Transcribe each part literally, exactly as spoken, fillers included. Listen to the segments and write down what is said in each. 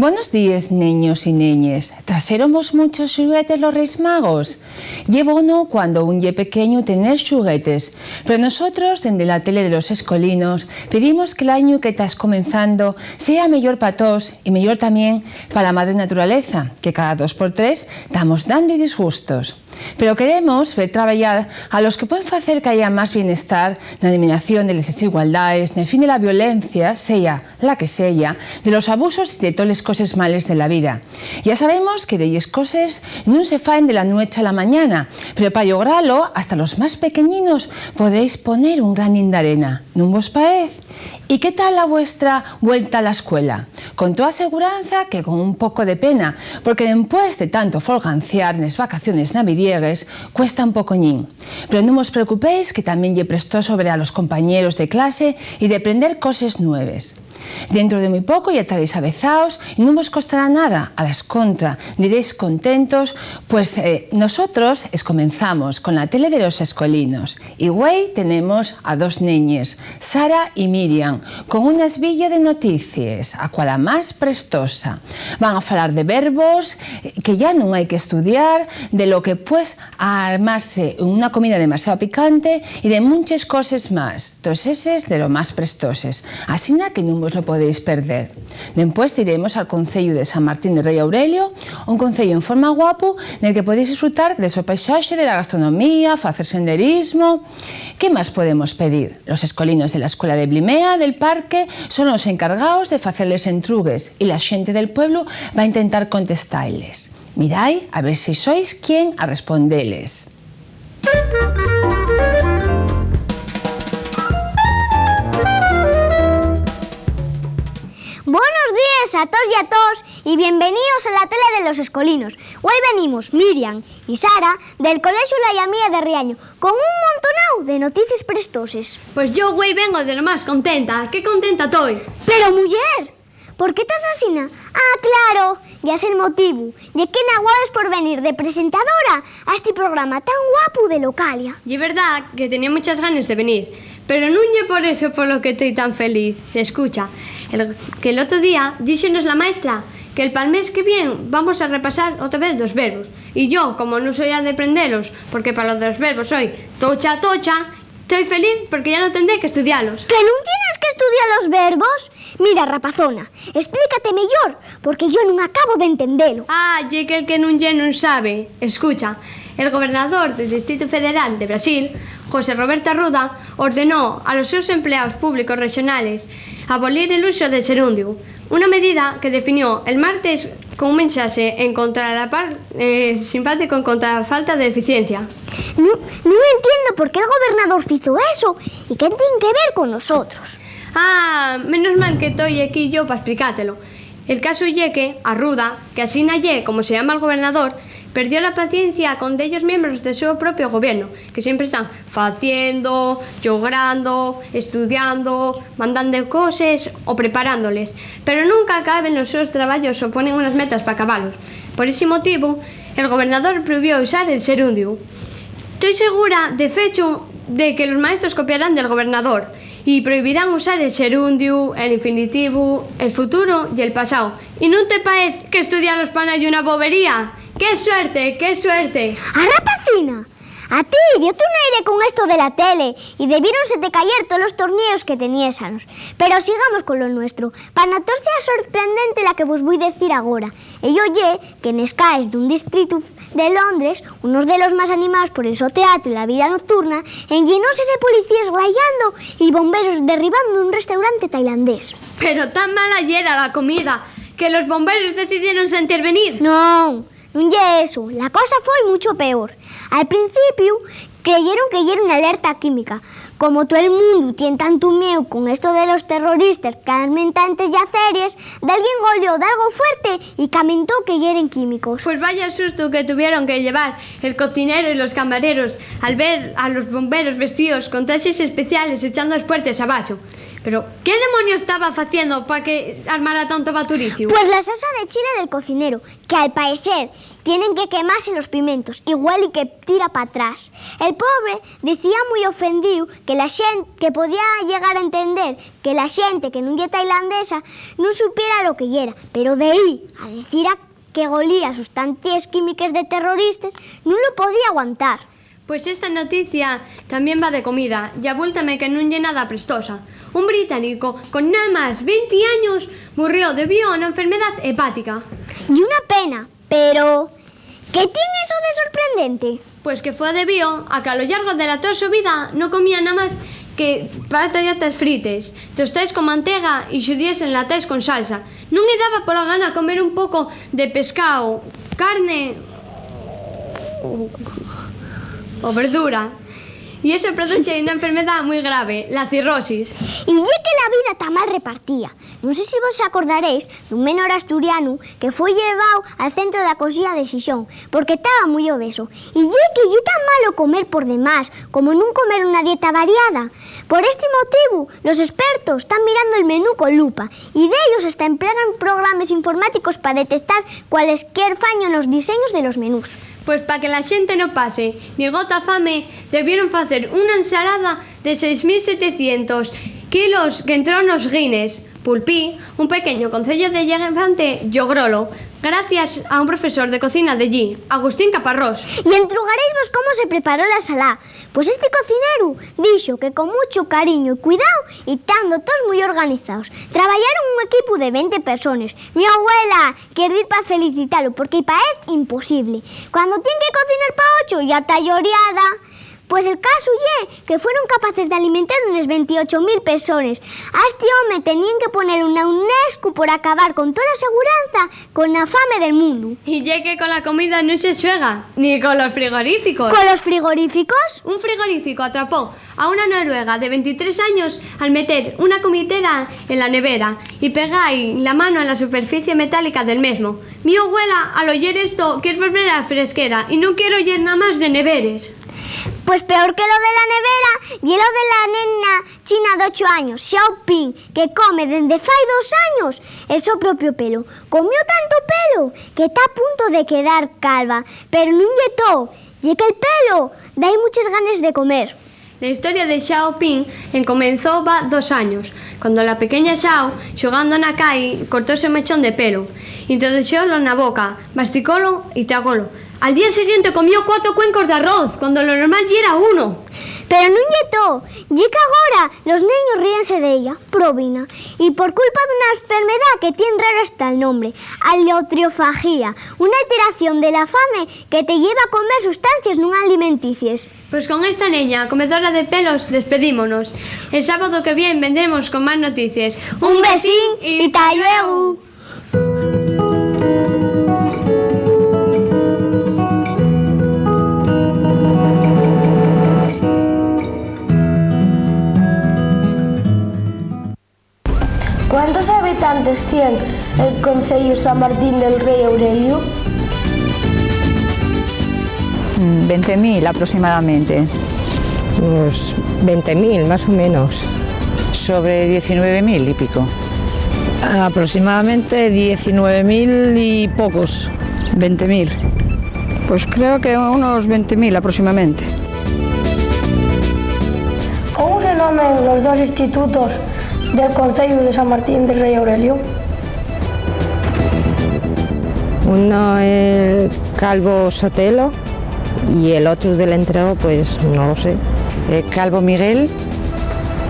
Bonos díes, neños y neñes. ¿Traxéronvos munchos xuguetes los Reis Magos? Ye bono cuando ún ye pequeñu tener xuguetes, pero nosotros, dende la tele de los escolinos, pedimos que l'añu que ta escomenzando sea meyor pa toos y meyor tamién pa la madre naturaleza, que cada dos por tres tamos dando-y disgustos. Pero queremos ver trabayar a los que puen facer qu'haya más bienestar na eliminación de les desigualdaes, nel fin de la violencia, seya la que seya, de los abusos y de toles coses males de la vida. Ya sabemos que delles coses nun se faen de la nueche a la mañana, pero pa llogralo, hasta los más pequeñinos podéis poner un granín d'arena, ¿nun vos paez? ¿Y qué tal la vuestra vuelta a la escuela? Con toa seguranza que con un poco de pena, porque dempués de tanto folganciar nes vacaciones navidiegues, cuesta un pocoñín. Pero nun vos preocupéis, que tamién ye prestoso ver a los compañeros de clase y deprender coses nueves. Dentro de mui poco ya taréis avezaos y nun vos costará nada, a la escontra, diréis contentos, pues, eh, nosotros escomenzamos con la tele de los escolinos. Y güei tenemos a dos neñes, Sara y Miriam, con una esbilla de noticies, a cual a más prestosa. Van a falar de verbos, eh, que ya nun hai que estudiar, de lo que, pues, armase una comida demasiado picante y de munches coses más, toes eses de lo más prestoses, asina que nun vos lo podéis perder. Dempués tiremos al conceyu de San Martín de Rei Aurelio, un conceyu en forma guapu nel que podéis disfrutar de so paisaxe, de la gastronomía, facer senderismo. ¿Qué más podemos pedir? Los escolinos de la escuela de Blimea del Parque son los encargaos de facer les entrugues y la xente del pueblu va a intentar contestailes. Mirai a ver si sois quien a respondeles. Bonos díes a toos y a toos y bienveníos a la tele de los escolinos. Güei venimos Miriam y Sara del Colexiu La Llamía de Riaño con un montonáu de noticies prestoses. Pues yo güei vengo de lo más contenta. ¡Qué contenta toi! Pero, muyer, ¿por qué tas asina? Ah, claro, ya sé el motivu. Ye que naguabes por venir de presentadora a esti programa tan guapu de Localia. Ye verdá que tenía muchas ganes de venir, pero nun ye por eso por lo que toi tan feliz. Escucha, el, que l'otru día díxenos la maestra que el pal mes que vien vamos a repasar otra vez los verbos. Y yo, como nun soi a deprendelos, porque pa lo de los verbos soi tocha, tocha, toi feliz porque ya no tendré que estudialos. ¿Que nun tienes que estudiar los verbos? Mira, rapazona, explícate meyor, porque yo nun acabo d'entendelo. Ah, ye que'l que nun ye, nun sabe. Escucha, el gobernador del Distrito Federal de Brasil, José Roberto Arruda, ordenó a los sos empleaos públicos rexonales abolir el uso del xerundiu, una medida que definió el martes con un mensaxe en contra la par-, eh, simpático en contra la falta de eficiencia. Nun, nun entiendo por qué el gobernador fizo eso y qué tien que ver con nosotros. Ah, menos mal que toi equí yo pa esplicátelo. El casu ye que Arruda, que asina ye como se llama el gobernador, perdió la paciencia con dellos miembros de su propio gobierno, que siempre están faciendo, llogrando, estudiando, mandando coses o preparándoles, pero nunca acaben los sos trabayos o ponen unas metas pa acabalos. Por ese motivu, el gobernador prohibió usar el xerundiu. Toi segura, de fechu, de que los maestros copiarán del gobernador y prohibirán usar el xerundiu, el infinitivu, el futuru y el pasáu. ¿Y nun te paez que estudialos pa nada ye una bobería? ¡Qué suerte, qué suerte! A rapacina, a ti dio-te un aire con esto de la tele y debiéronse-te cayer tolos tornieos que teniésanos. Pero sigamos con lo nuestro. Pa nós ye sorprendente la que vos voi decir agora. Ello ye que nes caes d'un distritu de Londres, unos de los más animaos por el so teatro y la vida nocturna, enllenóse de policíes glayando y bomberos derribando un restaurante tailandés. Pero tan mala yera la comida que los bomberos decidiéronse a intervenir. Non, nun ye eso, la cosa foi mucho peor. Al principiu creyeron que yera una alerta química, Como todo el mundu tien tantu mieu con esto de los terroristas qu'armen tantes yaceries, dalguien golió dalgo fuerte y camentó que yeren químicos. Pues vaya sustu que tuvieron que llevar el cocinero y los camareros al ver a los bomberos vestidos con trajes especiales echando las puertas abajo. Pero, ¿qué demonios estaba haciendo pa que armara tanto baturiciu? Pues la salsa de chile del cocinero, que al paecer tienen que quemase los pimentos, igual y que tira pa atrás. El pobre decía mui ofendíu que la xente, que podía llegar a entender que la xente que nun ye tailandesa nun supiera lo que yera, pero d'ehí a decir a que golía sustancies químiques de terroristes, nun lo podía aguantar. Pues esta noticia tamién va de comida, y abúltame que nun ye nada prestosa. Un británico con nada más venti años murrió debío a una enfermedad hepática. Y una pena, pero ¿qué tien eso de sorprendente? Pues que fue debío a que a lo llargo de la toda su vida no comía nada más que patatas frites, tostaes con mantega y xudies enlataes con salsa. Nun le daba pola gana comer un poco de pescao, carne o verdura. Y eso produce una enfermedad muy grave, la cirrosis. Y ye que la vida ta mal repartía. Nun sé si vos acordaréis d'un menor asturianu que foi lleváu al centro d'acoxida de Xixón porque taba mui obeso. Y ye que ye tan malo comer por demás como nun comer una dieta variada. Por esti motivu, los espertos tán mirando el menú con lupa y dellos hasta emplean programes informáticos pa detectar cualesquier faño nos diseños de los menús. Pues pa que la xente no pase ni gota fame, debieron facer una ensalada de seis mil setecientos kilos qu'entró nos Guinness. Pulpí, un pequeño conceyu de Llegante, llogrólo gracias a un profesor de cocina d'ellí, Agustín Caparrós. Y entrugaréisvos cómo se preparó la ensalá. Pues esti cocineru dixo que con mucho cariño y cuidao, y tando toos mui organizaos, trabayaron un equipu de venti persones. Mi abuela quier dir pa felicitalo, porque paez imposible. Cuando tien que cocinar pa ocho, ya ta lloriada. Pues el casu ye que fueron capaces d'alimentar unes ventiocho mil persones. A esti home teníen que poner una UNESCO por acabar con tola seguranza con la fame del mundu. Y ye que con la comida nun se xuega, ni con los frigoríficos. ¿Con los frigoríficos? Un frigorífico atrapó a una noruega de ventitrés años al meter una cumitera en la nevera y pegai la mano a la superficie metálica del mesmo. Mi abuela, al oyer esto, quier volver a la fresquera y nun quier oyer nada más de neveres. Pues peor que lo de la nevera ye lo de la nena china d'ocho años, Xiaoping, que come dende fai dos años el so propio pelo. Comió tanto pelo que ta a punto de quedar calva, pero nun ye too, ye que el pelo da-y muches ganes de comer. La historia de Xiaoping encomenzó va dos años, cuando la pequeña Xiao, xugando na cai, cortóse un mechón de pelo, introduxólo na boca, masticólo y tragólo. Al día siguiente comió cuatro cuencos d'arroz, cuando lo normal yera uno. Pero nun ye too, ye qu'agora los neños ríense d'ella, probina, y por culpa d'una enfermedá que tien raro hasta el nombre, aleotriofagía, una alteración de la fame que te lleva a comer sustancies nun alimenticies. Pues con esta neña comedora de pelos despedímonos. El sábado que vien vendremos con más noticies. Un besín y ta lluego. ¿Cuántos habitantes tien el conceyu San Martín del Rei Aureliu? Mm, venti mil aproximadamente. Unos venti mil, más o menos. Sobre diecinueve mil y pico. Aproximadamente diecinueve mil y pocos. Venti mil. Pues creo que unos venti mil aproximadamente. ¿Cómo se llaman los dos institutos del conceyu de San Martín del Rei Aureliu? Uno es Calvo Sotelo y el otro del entrego, pues no lo sé. Eh, Calvo Miguel,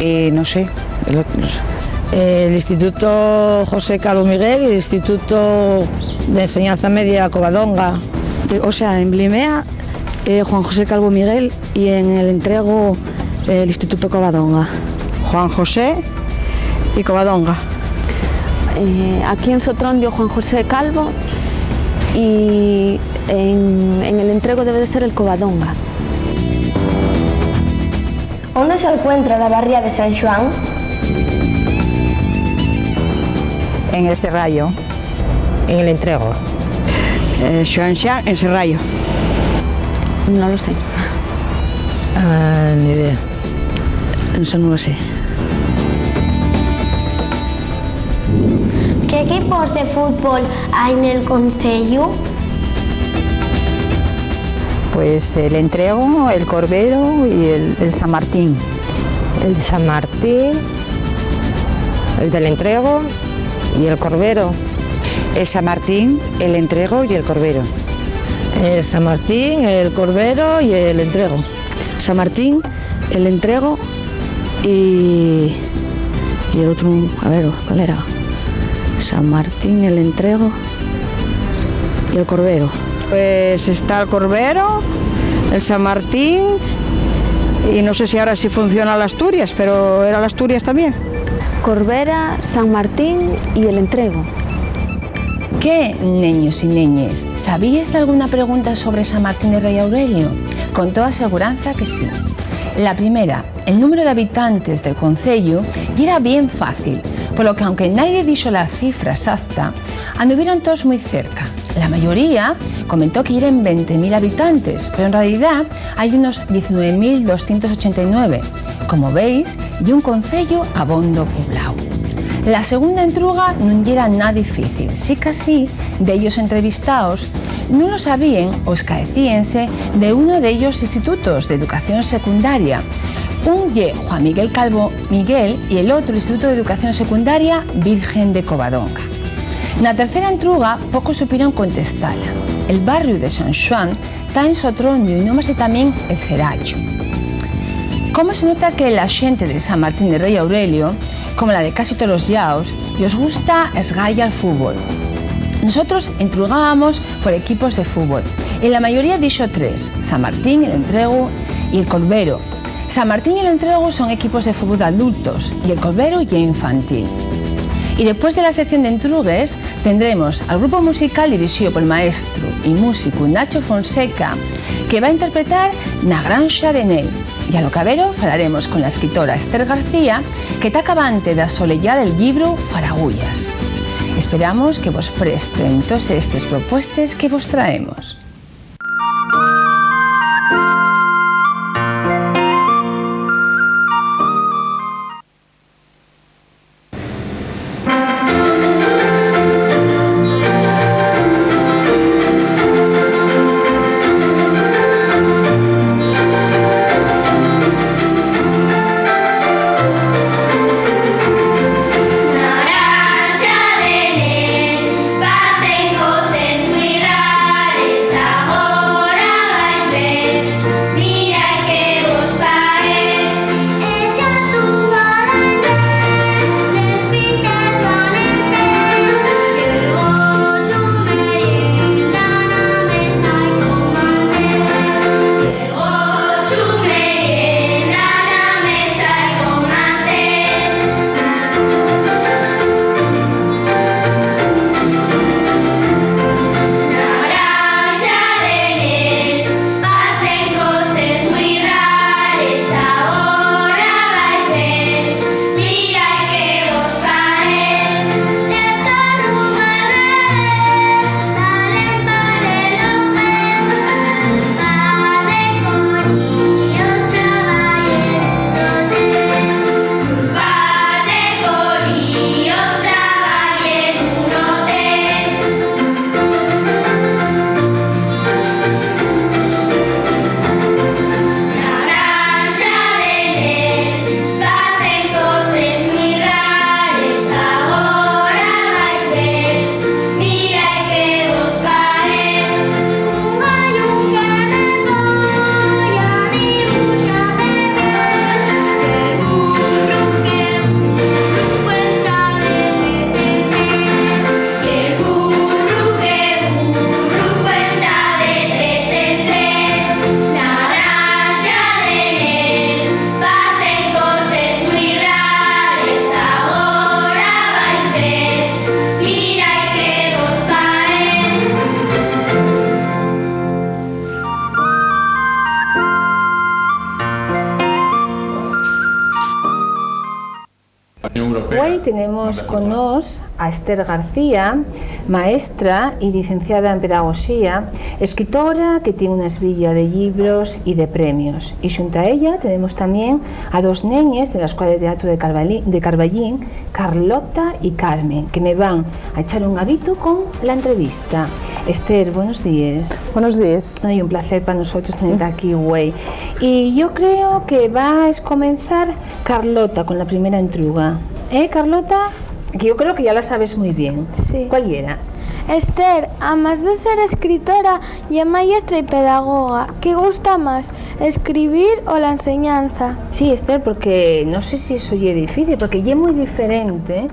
eh, no sé, el otro, no sé. El Instituto José Calvo Miguel y el Instituto de Enseñanza Media Covadonga. Eh, o sea, en Blimea, eh, Juan José Calvo Miguel y en el entrego, eh, el Instituto Covadonga. Juan José y Covadonga. Eh, aquí en Sotrondio, Juan José Calvo y en, en el entrego debe de ser el Covadonga. ¿Ónde s'alcuentra la barría de San Xuan? En El Serrallo. En El Entrego. Eh, Xuan Xuan, El Serrallo. No lo sé. Ah, ni idea. Eso no lo sé. ¿Qué equipos de fútbol hai nel conceyu? Pues El Entrego, El Corbero y el, el San Martín. El San Martín, el del Entrego y el Corbero. El San Martín, El Entrego y el Corbero. El San Martín, El Corbero y El Entrego. San Martín, El Entrego y, y el otro, a ver, ¿cuál era? San Martín, El Entrego y El Corbero. Pues está El Corbero, el San Martín y no sé si ahora sí funciona l'Asturias, pero era l'Asturias también. Corbera, San Martín y El Entrego. ¿Qué, neños y neñes? ¿Sabíes d'alguna pregunta sobre San Martín de Rei Aurelio? Con toda seguranza que sí. La primera, el númberu d'habitantes del conceyu yera bien fácil, polo que, aunque naide dixo la cifra exacta, anduvieron toos mui cerca. La mayoría comentó que yeren venti mil habitantes, pero en realidá hai unos diecinueve mil doscientos ochenta y nueve. Como veis, ye un conceyu abondo poblao. La segunda entruga nun yera na difícil, sicasí, dellos entrevistaos nun lo sabíen o escaecíense de uno dellos institutos d'educación secundaria. Un ye Juan Miguel Calvo Miguel y el otru l'Instituto d'Educación Secundaria Virgen de Covadonga. Na tercera entruga, pocos supieron contestala. El barriu de San Xuan ta en Sotrondo y nómase tamién El Serallo. ¿Cómo se nota que la xente de San Martín de Rei Aurelio, como la de casi tolos llaos, yos gusta esgaya al fútbol? Nosotros entrugábamos por equipos de fútbol, y la mayoría dixo tres: San Martín, El Entrego y El Corbero. San Martín y El Entrego son equipos de fútbol d'adultos, y El Corbero ye infantil. Y depués de la sección d'entrugues, tendremos al grupu musical dirixío pol maestru y músicu Nacho Fonseca, que va interpretar Na Granxa de Nel. Y a lo cabero falaremos con la escritora Esther García, que ta acabante d'asoleyar el llibru Faragullas. Esperamos que vos presten toes estes propuestes que vos traemos. Na Granxa de Nel pasen coses mui rares. Tenemos con nós a Esther García, maestra y licenciada en pedagogía, escritora que tiene una esbilla de libros y de premios. Y junto a ella tenemos también a dos neñes de la Escuela de Teatro de Carbalí-, de Carballín, Carlota y Carmen, que me van a echar un gabito con la entrevista. Esther, buenos días. Buenos días. Ay, un placer para nosotros tenerte aquí, güey. Y yo creo que va a comenzar Carlota con la primera entruga. ¿Eh, Carlota? Que yo creo que ya la sabes muy bien. Sí. ¿Cuál era? Esther, amás de ser escritora, ye maestra y pedagoga. ¿Qué gusta más, escribir o la enseñanza? Sí, Esther, porque no sé si eso ye difícil, porque ye muy diferente.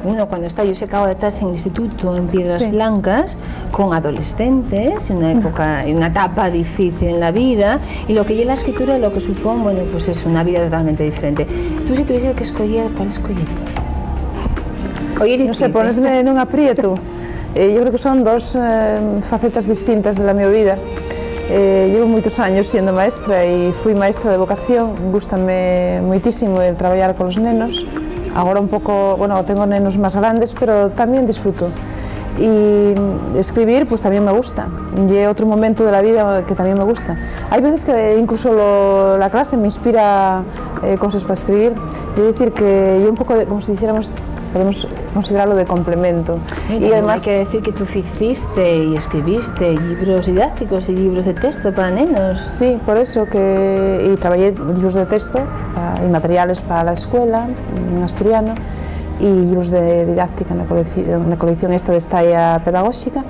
Uno cuando está, yo sé que ahora estás en instituto en Piedras Sí. Blancas, con adolescentes, una época, una etapa difícil en la vida, y lo que ye la escritura, lo que supón, bueno, pues es una vida totalmente diferente. Tú, si tuvieses que escoger, ¿cuál escogerías? Oye, No sé, difícil. Ponesme nun aprietu. Eh, yo creo que son dos, eh, facetas distintas de la mi vida. Eh, llevo muchos años siendo maestra y fui maestra de vocación. Gústame muitísimo el trabajar con los nenos. Ahora un poco, bueno, tengo nenos más grandes, pero también disfruto. Y escribir, pues también me gusta. Y otro momento de la vida que también me gusta. Hay veces que incluso lo- la clase me inspira, eh, cosas para escribir. Es decir, que yo un poco, de- como si dijéramos, podemos considerarlo de complemento. Y Y también además hay que decir que tú hiciste y escribiste libros didácticos y libros de texto para nenos. Sí, por eso que, y trabajé libros de texto pa- y materiales para la escuela en asturiano y libros de didáctica en la colección, en la colección esta de Estaya Pedagógica.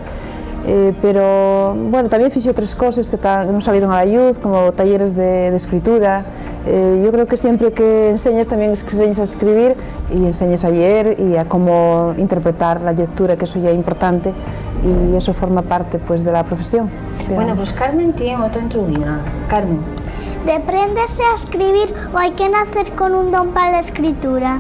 Eh, pero, bueno, también hice otras cosas que ta- que no salieron a la luz, como talleres de, de escritura. Eh, yo creo que siempre que enseñas, también es- enseñas a escribir y enseñas a leer y a cómo interpretar la lectura, que eso ya es importante y eso forma parte, pues, de la profesión, Bueno, digamos. Pues Carmen tiene otra entruguina. Carmen. ¿Depréndese a escribir o hay que nacer con un don pa la escritura?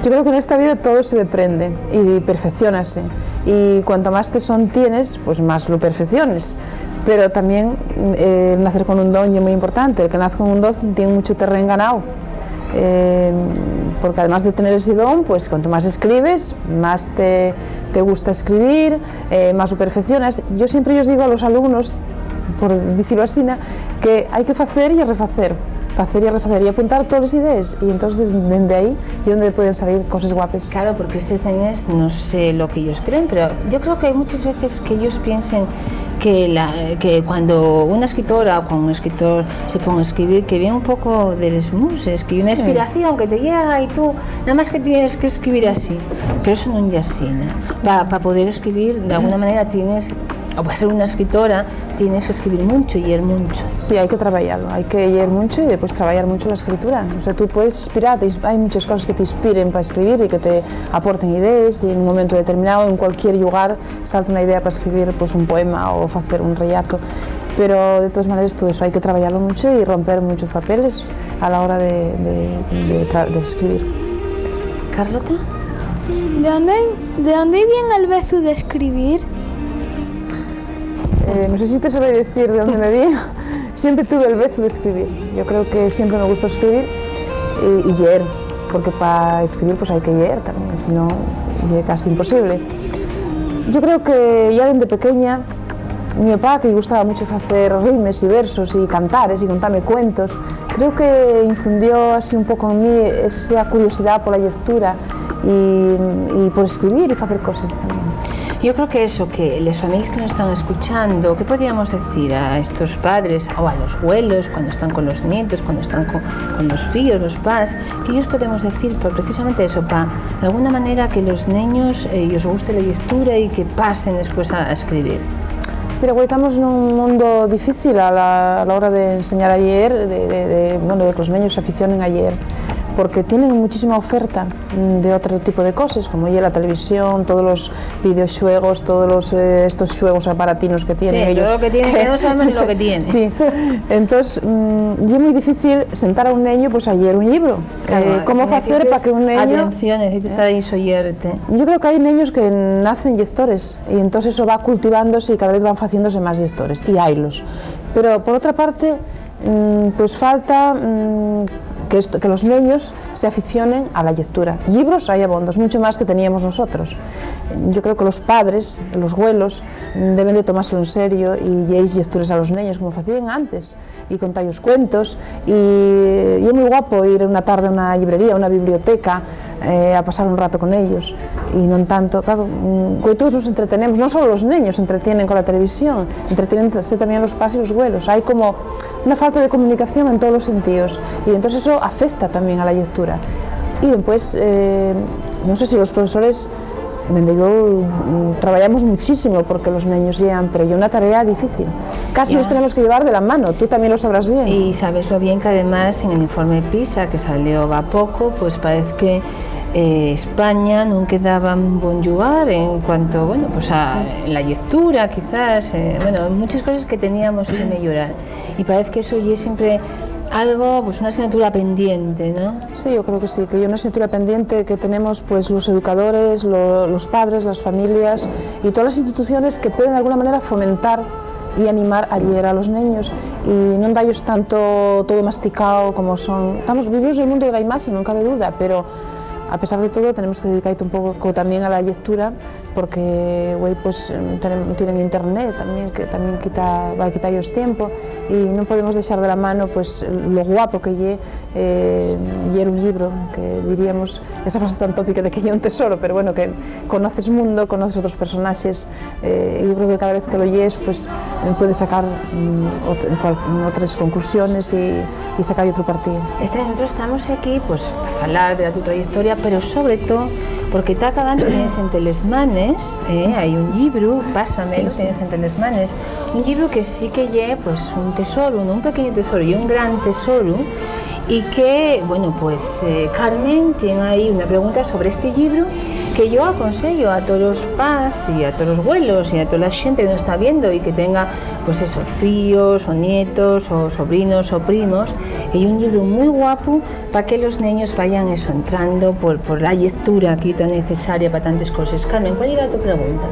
Yo creo que en esta vida todo se deprende y perfeccionase. Y cuanto más tesón tienes, pues más lo perfecciones. Pero también, eh, nacer con un don es muy importante. El que nace con un don tiene mucho terreno ganado. Eh, porque además de tener ese don, pues cuanto más escribes, más te, te gusta escribir, eh, más lo perfeccionas. Yo siempre os digo a los alumnos, por decirlo así, na, que hay que facer y refacer, facer y refacer y apuntar todas las ideas. Y entonces, desde ahí, es donde pueden salir cosas guapas. Claro, porque estos nenes no sé lo que ellos creen, pero yo creo que hay muchas veces que ellos piensen que, la, que cuando una escritora o cuando un escritor se ponga a escribir, que viene un poco de las muses, que hay una Sí. inspiración que te llega y tú nada más que tienes que escribir así. Pero eso no es así, ¿no? Para poder escribir, de alguna manera tienes, o para ser una escritora, tienes que escribir mucho y leer mucho. Sí, hay que trabajarlo, hay que leer mucho y después trabajar mucho la escritura. O sea, tú puedes inspirarte, hay muchas cosas que te inspiren para escribir y que te aporten ideas y en un momento determinado, en cualquier lugar, salta una idea para escribir, pues, un poema o hacer un relato. Pero de todas maneras todo eso hay que trabajarlo mucho y romper muchos papeles a la hora de, de- de tra- de escribir. ¿Carlota? ¿De dónde, de dónde viene el bezu de escribir? Eh, no sé si te sabré decir de dónde me viene. Siempre tuve el bezu de escribir. Yo creo que siempre me gustó escribir y, y leer, porque para escribir, pues, hay que leer también, si no, es casi imposible. Yo creo que ya desde pequeña, mi papá, que le gustaba mucho hacer rimes y versos y cantares y contarme cuentos, creo que infundió así un poco en mí esa curiosidad por la lectura y, y por escribir y hacer cosas también. Yo creo que eso, que las familias que nos están escuchando, ¿qué podríamos decir a estos padres o a los abuelos cuando están con los nietos, cuando están con, con los fíos, los pas, que ellos podemos decir, pues, precisamente eso, para, de alguna manera, que los niños, eh, ellos guste la lectura y que pasen después a, a escribir? Mira, güei, estamos nun mundo difícil a la, a la hora de enseñar a lleer, de, de, de, bueno, de que los neños se aficionen a lleer, porque tienen muchísima oferta, mm, de otro tipo de cosas, como ye la televisión, todos los videoxuegos, todos los, eh, estos xuegos aparatinos que tienen Sí, ellos. todo lo que tienen, que no saben lo que tienen. Sí. Entonces, mm, ye muy difícil sentar a un neño, pues, a lleer un libro. Claro, Eh, ¿cómo facer necesites pa que un neño atención, necesites estar ahí soyerte. Yo creo que hay neños que nacen lectores y entonces eso va cultivándose y cada vez van haciéndose más lectores, y haylos. Pero, por otra parte, mm, pues falta, mm, que, esto, que los neños se aficionen a la llectura. Llibros hai abondos, mucho más que teníamos nosotros. Yo creo que los padres, los güelos, deben de tomárselo en serio y lleéis llectures a los neños, como facían antes, y contayos cuentos. Y ye mui guapo ir una tarde a una llibrería, a una biblioteca, eh, a pasar un rato con ellos. Y non tanto, claro, mm, güei todos nos entretenemos, non solo los neños se entretienen con la televisión, entretiénense también los pas y los güelos. Hai como una falta de comunicación en todos los sentidos, y entonces eso afecta también a la llectura. Y después, eh, no sé si los profesores, dende yo, mm, trabajamos muchísimo porque los neños llean, pero ye una tarea difícil. Casi Ya. Los tenemos que llevar de la mano, tú también lo sabrás bien. Y sabes lo bien que además en el informe pisa que salió va poco, pues parece que, eh, España nun quedaba en bon llugar en cuanto, bueno, pues a la lectura, quizás, eh, bueno, muchas cosas que teníamos que mejorar. Y parece que eso ye siempre algo, pues una asignatura pendiente, ¿no? Sí, yo creo que sí, que hay una asignatura pendiente que tenemos, pues, los educadores, lo, los padres, las familias y todas las instituciones que pueden de alguna manera fomentar y animar a lleer a los neños y non dallos tanto todo masticao como son. Estamos, vivimos en el mundo de la imagen, no cabe duda, pero a pesar de todo tenemos que dedicar un poco también a la lectura, porque güei, pues, tienen, tienen internet también, que también quita, va a quitarlos tiempo, y no podemos dejar de la mano, pues, lo guapo que ye, eh, lleer un libro, que diríamos esa frase tan tópica de que ye un tesoro, pero bueno, que conoces mundo, conoces otros personajes, eh, y yo creo que cada vez que lo llees, pues, eh, puedes sacar, mm, ot-, en cual-, en otras conclusiones y, y sacar otro partido. Esther, nosotros estamos aquí, pues, para hablar de tu trayectoria, pero sobre todo porque ta acabando, tienes entre les manes, eh, hay un libro, Pásamelo, Sí, sí. Tienes entre les manes, un libro que sí que ye, pues, un tesoro, ¿no? Un pequeño tesoro y un gran tesoro, y que, bueno, pues, eh, Carmen tiene ahí una pregunta sobre este libro que yo aconsejo a todos los pas y a todos los güelos y a toda la gente que nos está viendo y que tenga, pues eso, fíos o nietos o sobrinos o primos, y un libro muy guapo pa que los neños vayan eso, entrando por, por la lectura que ye tan necesaria pa tantes coses. Carmen, ¿cuál era tu pregunta?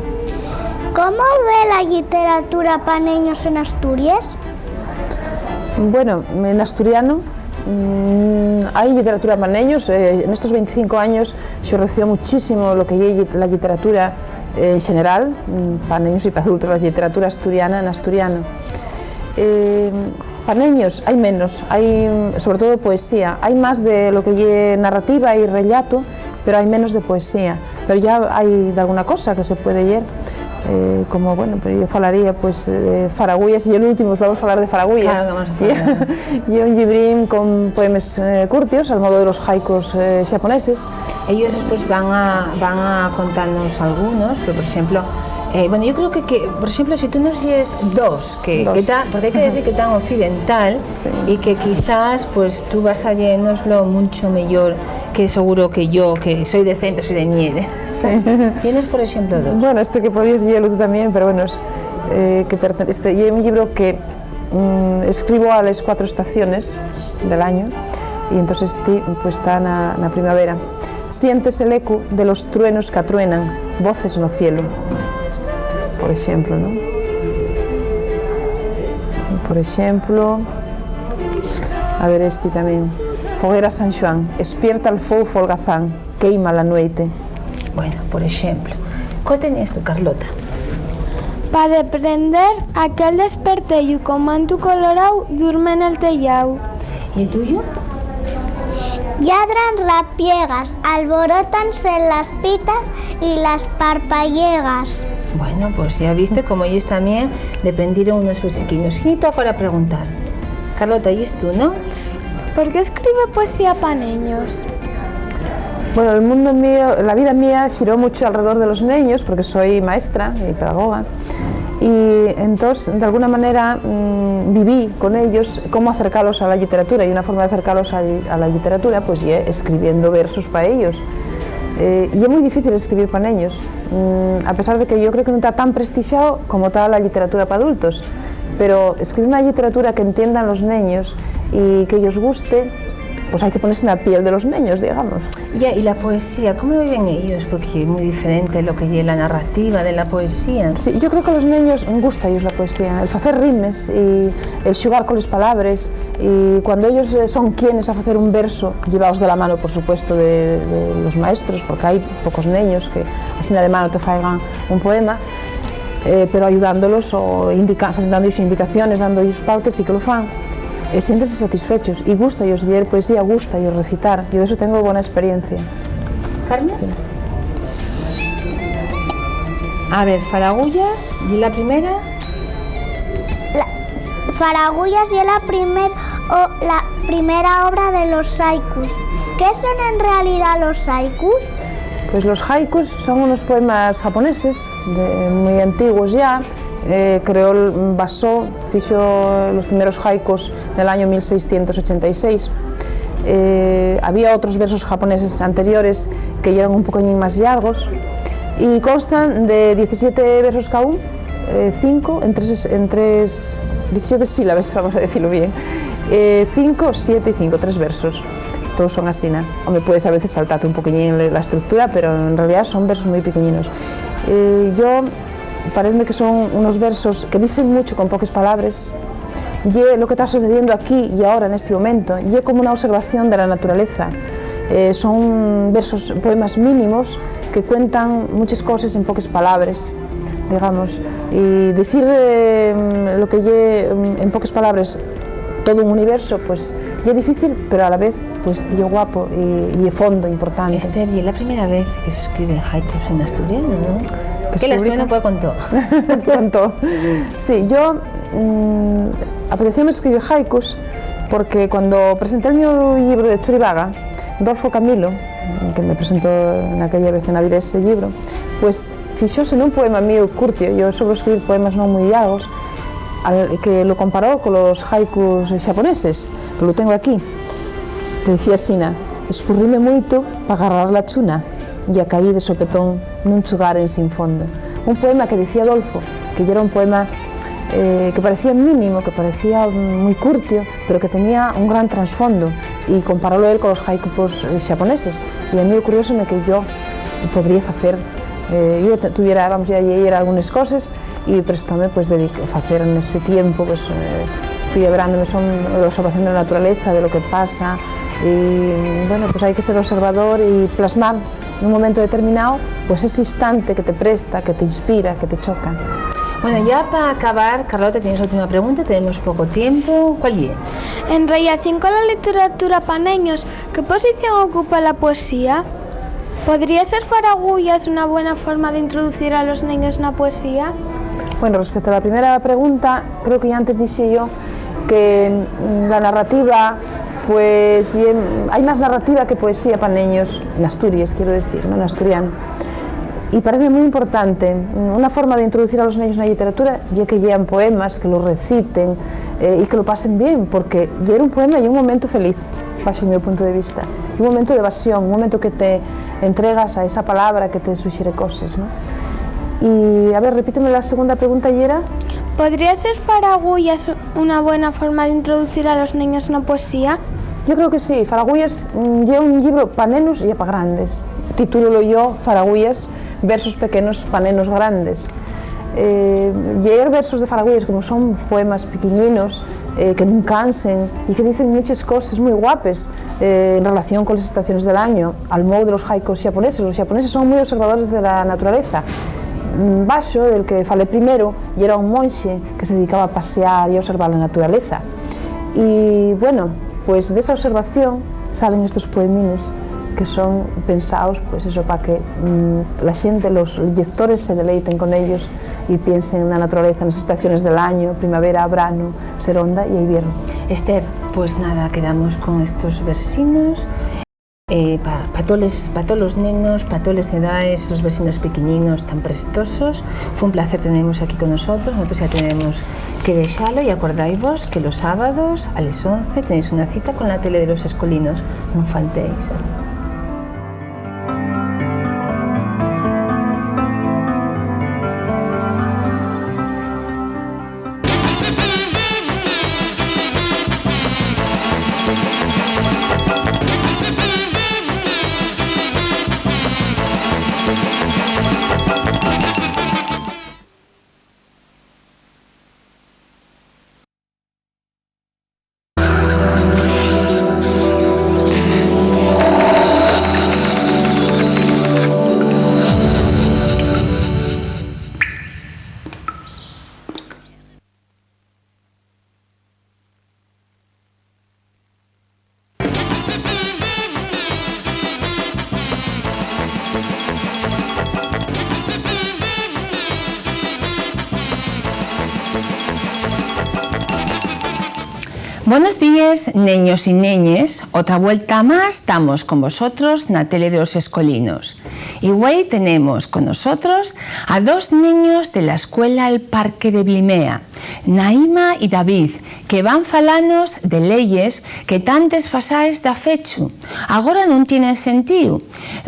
¿Cómo ve la literatura pa neños en Asturias? Bueno, en asturiano, mm, hai literatura pa neños. Eh, en estos veinticinco años xo recibo muchísimo lo que ye llit-, la literatura, eh, en general, mm, pa neños y pa adultos, la literatura asturiana en asturiano. Eh, pa neños hai menos, hai, sobre todo, poesía. Hai más de lo que ye narrativa y rellato, pero hai menos de poesía. Pero ya hai dalguna cosa que se puede lleer, eh, como, bueno, pero yo falaría, pues, de Faragüíes, y el último, pues, vamos a falar de Faragüíes. Claro que vamos a falar. Y, y un llibrín con poemes, eh, curtios, al modo de los haikus, eh, xaponeses. Ellos después van a, van a contarnos algunos, pero, por ejemplo, eh, bueno, yo creo que, que, por ejemplo, si tú nos llees dos, que, Dos. Que ta-, porque hay que decir que tan occidental Sí. Y que quizás, pues, tú vas a lleérnoslo mucho mejor que seguro que yo, que soy de centro, soy de Ñieve. Sí. Tienes, por ejemplo, dos. Bueno, este que podías lleerlo tú también, pero bueno, es, eh, que perte-, este, y hay un libro que, mm, escribo a las cuatro estaciones del año, y entonces ti, pues, está na, na primavera. Sientes el ecu de los truenos qu'atruenan, voces no cielu. Por exemplo, ¿no? Por exemplo, a ver, esti tamién. Foguera San Xuan, espierta el fou folgazán, queima la nueite. Bueno, por exemplo. ¿Cuál tenías tú, Carlota? Pa deprender, aquel desperteyu con mantu coloráu durme nel teyáu. ¿Y el tuyo? Lladran rapiegas, alborótanse las pitas y las parpayegas. Bueno, pues ya viste cómo ellos también deprendieron unos versiquinos. Y toca ahora preguntar. Carlota, ¿y tú, no? ¿Por qué escribe poesía pa neños? Bueno, el mundo mío, la vida mía giró mucho alrededor de los neños, porque soy maestra y pedagoga. Y entós, d'alguna manera, mm, viví con ellos cómo acercalos a la lliteratura, y una forma d'acercalos a, a la lliteratura, pues, ye escribiendo versos pa ellos. Eh, ye mui difícil escribir pa neños, mm, a pesar de que yo creo que nun ta tan prestixao como ta la lliteratura pa adultos, pero escribir una lliteratura que entiendan los neños y que ellos guste, Pues hai que ponese na piel de los neños, digamos. Ya, ¿y la poesía, cómo lo viven ellos? Porque es muy diferente lo que es la narrativa de la poesía. Sí, yo creo que a los neños gusta ellos la poesía, el facer rimes y el xugar con les palabres. Y cuando ellos, eh, son quienes a facer un verso, llevados de la mano, por supuesto, de, de los maestros, porque hay pocos neños que asina de mano te faigan un poema, eh, pero ayudándolos o indica-, dándoles indicaciones, dándoles pautes, sí que lo fan. Eh, siéntese satisfechos y gusta ellos leer poesía, gusta ellos recitar. Yo de eso tengo buena experiencia. Carmen? Sí. A ver, Faragullas, ¿y la primera? La, Faragullas ye la primer, o, la primera obra de los haikus. ¿Qué son en realidad los haikus? Pues los haikus son unos poemas japoneses, de, muy antiguos ya. Eh, creó, basó, fixo los primeros haikus nel año mil seiscientos ochenta y seis. Eh, había otros versos japoneses anteriores que yeran un pocoñín más llargos y constan de diecisiete versos caún, eh, cinco en tres, en tres, diecisiete sílabes, vamos a decirlo bien. Eh, cinco, siete y cinco, tres versos. Todos son asina. Home, puedes a veces saltarte un poquillín la, la estructura, pero en realidad son versos muy pequeñinos. Eh, yo, paréceme que son unos versos que dicen mucho con poques palabres. Ye lo que ta sucediendo aquí y ahora, nesti momento. Ye como una observación de la naturaleza. Eh, son versos, poemas mínimos que cuentan muches coses en poques palabres, digamos. Y dicir, eh, lo que ye, mm, en poques palabres, todo un universo, pues, ye difícil, pero a la vez, pues, ye guapo y, y ye fondo importante. Esther, ¿y es la primera vez que se escriben haikus en asturiano, no? Que se publican. Que la Asturias no puede con todo. Con todo. Sí, yo, mm, apetecióme escribir haikus porque cuando presenté el mi llibro de Churibaga, Dolfo Camilo, que me presentó en aquella vez en Avilés el llibro, pues, fixóse nun poema mío curtio, yo suelo escribir poemas non mui llargos, al, que lo comparó con los haikus xaponeses, que lo tengo aquí. Te decía asina: "Espurríme muitu pa garrar la chuna, ya caí de sopetón nun chugar ensin fondo". Un poema que decía Adolfo que yera un poema, eh, que parecía mínimo, que parecía mui curtio, pero que tenía un gran trasfondo, y comparólo él con los haikus, pues, eh, xaponeses. Y a mí ocurrióseme que yo podría facer, eh, yo te-, tuviera, vamos, ya leyera algunes coses, y prestóme, pues, dedic-, facer nese tiempo, pues, eh, fui averando-me sobre la observación de la naturaleza, de lo que pasa, y, bueno, pues hai que ser observador y plasmar nun momento determinao, pues, ese instante que te presta, que te inspira, que te choca. Bueno, ya pa acabar, Carlota, tienes la última pregunta, tenemos poco tiempo. ¿Cuál ye? En rellación con la literatura pa neños, ¿qué posición ocupa la poesía? ¿Podría ser Faragullas una buena forma de introducir a los neños na poesía? Bueno, respecto a la primera pregunta, creo que ya antes dije yo que, mm, la narrativa, pues, ye, hai más narrativa que poesía pa neños, en Asturies, quiero decir, ¿no? En asturiano. Y parece muy importante, mm, una forma de introducir a los neños na literatura, ye que llean poemas, que lo reciten, eh, y que lo pasen bien, porque lleer un poema ye un momento feliz, bajo mi punto de vista. Un momento de evasión, un momento que te entregas a esa palabra que te sugiere cosas, ¿no? Y, a ver, repíteme la segunda pregunta, yera. ¿Podría ser Faragullas una buena forma de introducir a los neños na poesía? Yo creo que sí. Faragullas, mm, ye un llibro pa nenos y pa grandes. Titúlolo yo Faragullas, versos pequenos pa nenos grandes. Eh, lleer versos de Faragullas, como son poemas piquiñinos, eh, que nun cansen y que dicen muches coses mui guapes, eh, en relación con les estaciones del año, al mou de los haikus xaponeses. Los xaponeses son mui observadores de la naturaleza. Mm, baxo del que falé primero, yera un monxe que se dedicaba a pasear y a observar la naturaleza. Y, bueno, pues, d'esa observación salen estos poemines que son pensaos, pues, eso, pa que, mm, la xente, los llectores, se deleiten con ellos y piensen na naturaleza, nas estaciones del año, primavera, branu, seronda y hibiernu. Esther, pues nada, quedamos con estos versinos. Eh, pa, pa toles, pa tolos nenos, pa toles edaes, esos versinos piquiñinos tan prestosos. Fue un placer tenerlos aquí con nosotros. Nosotros ya tenemos que dexalo y acordaivos que los sábados a les once tenéis una cita con la tele de los escolinos. Nun faltéis. Bonos díes, neños y neñes. Otra vuelta más tamos con vosotros na tele de los escolinos. Y güei tenemos con nosotros a dos neños de la escuela El Parque de Blimea, Naima y David, que van falanos de leyes que tán desfasaes dafechu. Agora nun tienen sentíu,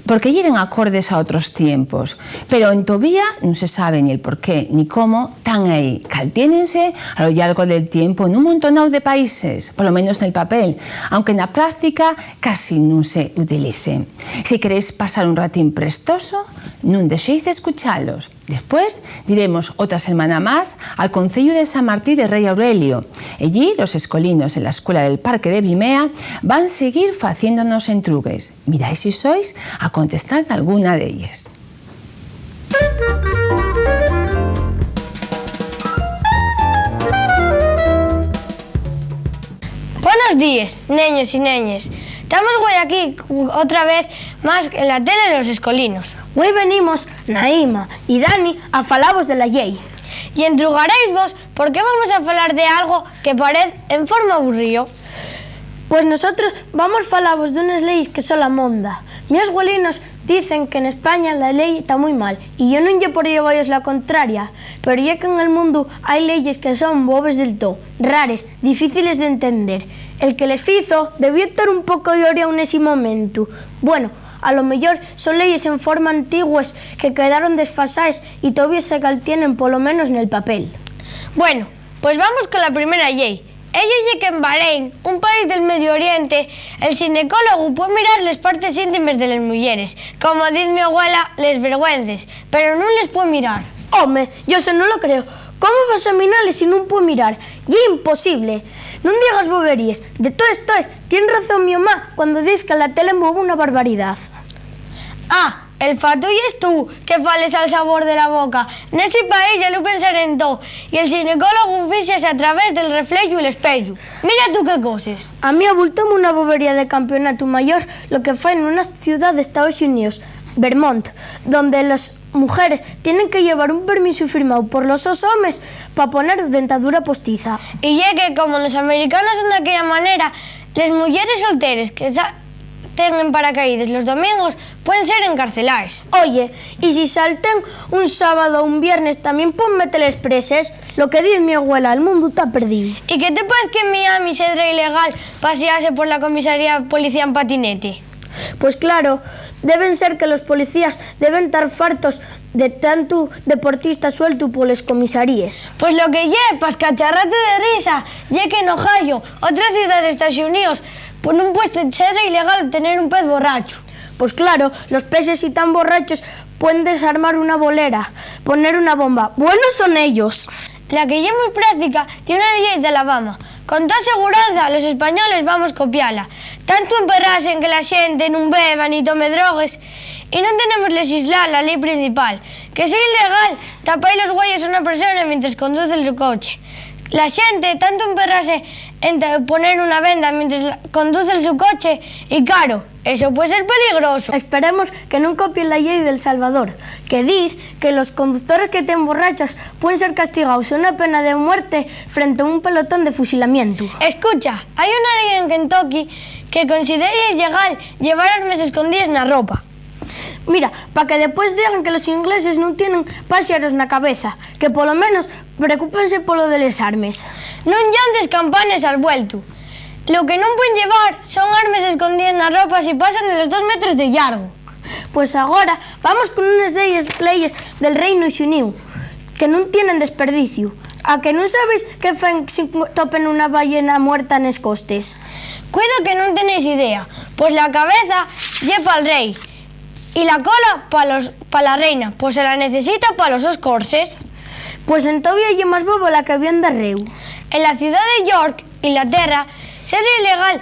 porque yeren acordes a otros tiempos, pero entovía nun se sabe ni el por qué ni cómo tán aí. Caltiénense a lo llargo del tiempo nun montonáu de países, polo menos nel papel, aunque na práctica casi nun se utilicen. Si queréis pasar un ratín prestoso, nun dexéis d'escuchalos. Después diremos otra selmana más al Conceyu de San Martín de Rei Aurelio. Ellí, los escolinos de la Escuela del Parque de Blimea van seguir faciéndonos entrugues. Mirái si sois a contestar d'alguna d'elles. Bonos díes, neños y neñes. Tamos güei aquí otra vez más en la tele de los escolinos. Güei venimos Naima y Dani a falavos de la llei. Y entrugaréisvos por qué vamos a falar de algo que parez en forma aburrío. Pues nosotros vamos falavos d'unes leyes que son la monda. Mios güelinos dicen que n'España la llei ta mui mal, y yo nun ye por lleva-yos la contraria, pero ye que nel mundu hai leyes que son bobes del too, rares, difíciles d'entender. El que les fizo debió tar un poco lloriao nesi momentu. Bueno, a lo meyor son leyes en forma antigües que quedaron desfasaes y tovía se caltienen, polo menos nel papel. Bueno, pues vamos con la primera llei. Ello ye que en Bahrein, un país del Medio Oriente, el xinecólogu pue mirar les partes íntimes de les muyeres, como diz mi abuela, les vergüences, pero nun les pue mirar. Home, yo eso nun lo creo. ¿Cómo va a examinales si nun pue mirar? Ye imposible. Nun digas boberíes. De toes, toes, tien razón mi mamá cuando diz que la tele envuelve una barbaridá. Ah, el fatu yes tu, que fales al sabor de la boca. Nesi país ya lu pensaren too, y el xinecólogu fíxase a través del reflexu del espeyu. Mira tu qué coses. A mí abultóme una bobería de campeonatu mayor lo que fai nuna ciudá d'Estaos Xuníos, Vermont, donde los mujeres tienen que llevar un permisu firmáu por los sos homes pa poner dentadura postiza. Y ye que, como los americanos son d'aquella manera, les muyeres solteres que sa-, salten en paracaídes los domingos puen ser encarcelaes. Oye, ¿y si salten un sábado o un viernes tamién puen meteles preses? Lo que diz mi abuela, el mundu ta perdíu. ¿Y qué te parez que en Miami sedra ilegal pasiase por la comisaría policía en patinete? Pues claro, deben ser que los policías deben tar fartos de tantu deportista sueltu poles comisaríes. Pues lo que ye, pa escacharrate de risa, ye que n'Ohio, otra ciudá d'Estaos Xuníos, pues nun pue ser ilegal tener un pez borrachu. Pues claro, los peces si tán borrachos puen desarmar una bolera, poner una bomba. Buenos son ellos. La que ye mui práctica ye una llei d'Alabama. Con toa seguranza, los españoles vamos copiala. Tantu emperrase en que la xente nun beba ni tome drogues, y nun tenemos lexislá la llei principal, que sea ilegal tapar los güeyos a una persona mientres conduce'l su coche. La xente, tantu emperrase en ta-, poner una venda mientres la-, conduce'l su coche, y caro, eso pue ser peligroso. Esperemos que nun copien la llei d'El Salvador, que diz que los conductores que tien borrachos puen ser castigaos a una pena de muerte frente a un pelotón de fusilamientu. Escucha, hai una llei en Kentucky que considera ilegal llevar armes escondíes na ropa. Mira, pa que depués digan que los ingleses nun tienen páxaros na cabeza, que polo menos preocúpense polo de les armes. Nun llances campanes al vueltu. Lo que nun puen llevar son armes escondíes na ropa si pasan de los dos metros de llargo. Pues agora vamos con unes delles leyes del Reinu Xuníu, que nun tienen desperdiciu. ¿A que nun sabéis qué faen si topen una ballena muerta nes costes? Cuido que nun tenéis idea, pues la cabeza ye pal rei, y la cola pa los, pa la reina, pues se la necesita pa los sos corses. Pues entovía ye más bobo la que habían darréu. En la ciudá de York, Inglaterra, sedra ilegal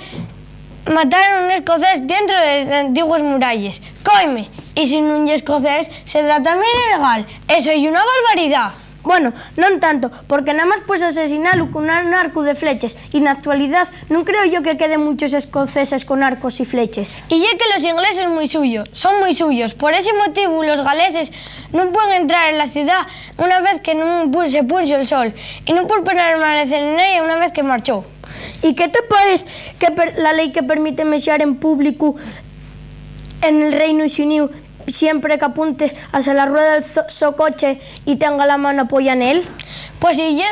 matar a un escocés dientro de les antigues muralles. Coime, y si nun ye escocés, sedra tamién ilegal. Eso ye una barbaridá. Bueno, non tanto, porque namás pues asesinalu con un arcu de fleches, y na actualidá nun creo yo que queden munchos escoceses con arcos y fleches. Y ye que los ingleses mui suyos, son mui suyos, por esi motivu los galeses nun puen entrar en la ciudá una vez que nun pu-, se punxo el sol, y nun puen permanecer en ella una vez que marchó. ¿Y qué te paez que per-, la lei que permite mexar en públicu en el Reinu Xuníu siempre qu'apuntes hacia la rueda del so-, so coche y tenga la mano apoyá nel? Pues si ye,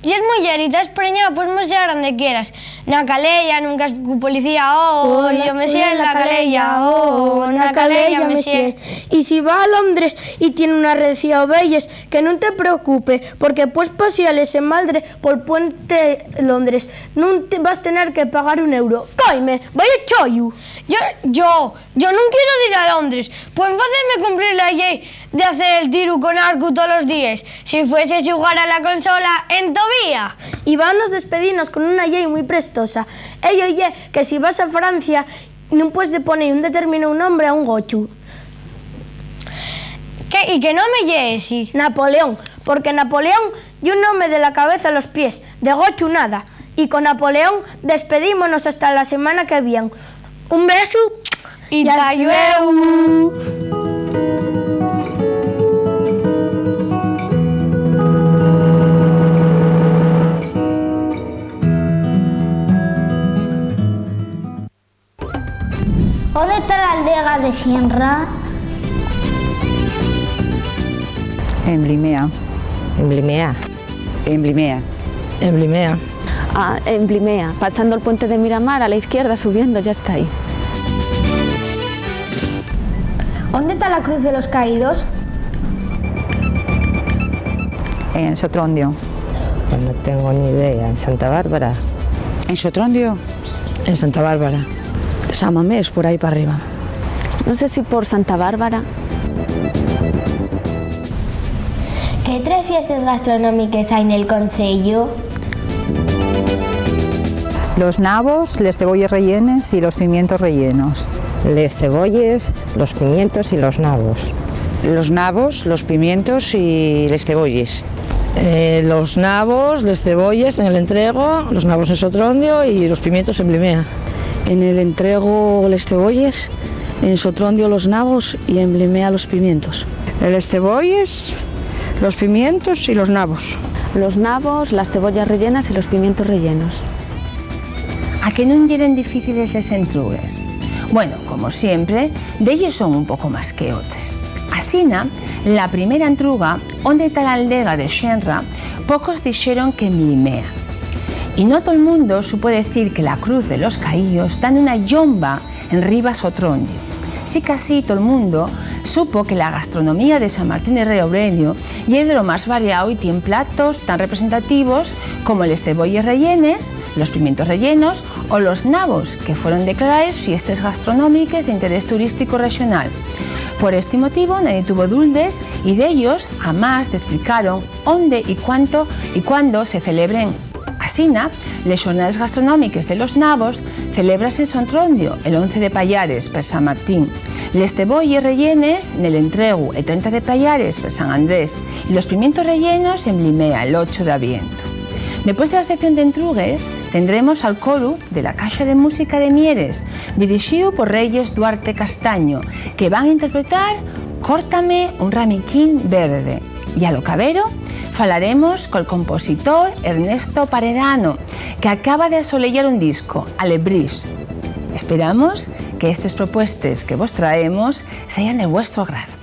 yes muyer y tas preñao, pues mexar onde quieras. Na caleya, nun cascu policía, oh, oh, yo mexé na caleya, oh, na caleya mexé. Y si va a Londres y tien una recia oveyes, que nun te preocupe, porque pues pasiales en baldre pol puente Londres. Nun te vas tener que pagar un euro. ¡Coime! ¡Vaya chollu! Yo, yo, yo nun quiero dir a Londres. Pues faceme cumplir la llei de hacer el tiru con arcu tolos díes. Si fuese xugar a la consola, entovía. Y vanos despedinos con una llei mui prestosa. Ello ye que si vas a Francia, nun pues de poner un determináu nombre a un gochu. ¿Qué, y qué nome ye esi? Napoleón, porque Napoleón ye un nome de la cabeza a los pies, de gochu nada. Y con Napoleón despedímonos hasta la semana que vien. Un besu y ta llueu. ¿Ónde ta l'aldega de Sienra? En Blimea. En Blimea. En Blimea. En Blimea. Ah, en Blimea, pasando'l puente de Miramar, a la izquierda, subiendo, ya está ahí. ¿Ónde ta la Cruz de los Caídos? En Sotrondio. Pues no tengo ni idea. ¿En Santa Bárbara? ¿En Sotrondio? En Santa Bárbara. Samamés, por ahí p'arriba. No sé si por Santa Bárbara. ¿Qué tres fiestes gastronómiques hai nel conceyu? Los nabos, les cebolles rellenes y los pimientos rellenos. Les cebolles, los pimientos y los nabos. Los nabos, los pimientos y les cebolles. Eh, los nabos, les cebolles en el entrego, los nabos en Sotrondio y los pimientos en Blimea. En el entrego, les cebolles, en Sotrondio, los nabos y en Blimea, los pimientos. Les cebolles, los pimientos y los nabos. Los nabos, las cebollas rellenas y los pimientos rellenos. ¿A que nun yeren difíciles les entrugues? Bueno, como siempre, delles son un poco más que otres. Asina, la primera entruga, ¿ónde ta l'aldega de Xenra?, pocos dixeron que en Blimea. Y no tol mundo supo decir que la Cruz de los Caíos ta nuna llomba enriba Sotrondio. Sicasí, tol mundo supo que la gastronomía de San Martín de Rei Aurelio ye de lo más variao y tien platos tan representativos como les cebolles rellenes, los pimientos rellenos o los nabos, que fueron declaraes fiestes gastronómiques d'interés turístico rexonal. Por esti motivo, nadie tuvo duldes y dellos, amás, t'esplicaron ónde y cuánto y cuándo se celebren. Asina, les Xornaes Gastronómiques de los Nabos celébrase en Sotrondio el once de payares per San Martín, les cebolles rellenes nel entregu el trenta de payares per San Andrés y los pimientos rellenos en Blimea el ocho d'avientu. Depués de la sección d'entrugues, tendremos al coru de la Caxa de Música de Mieres, dirixíu por Reyes Duarte Castaño, que van interpretar Córtame un ramiquín verde. Y a lo cabero, falaremos col compositor Ernesto Paredano, que acaba de asoleyar un disco, Alebrís. Esperamos que estes propuestes que vos traemos sean del vuestro agrado.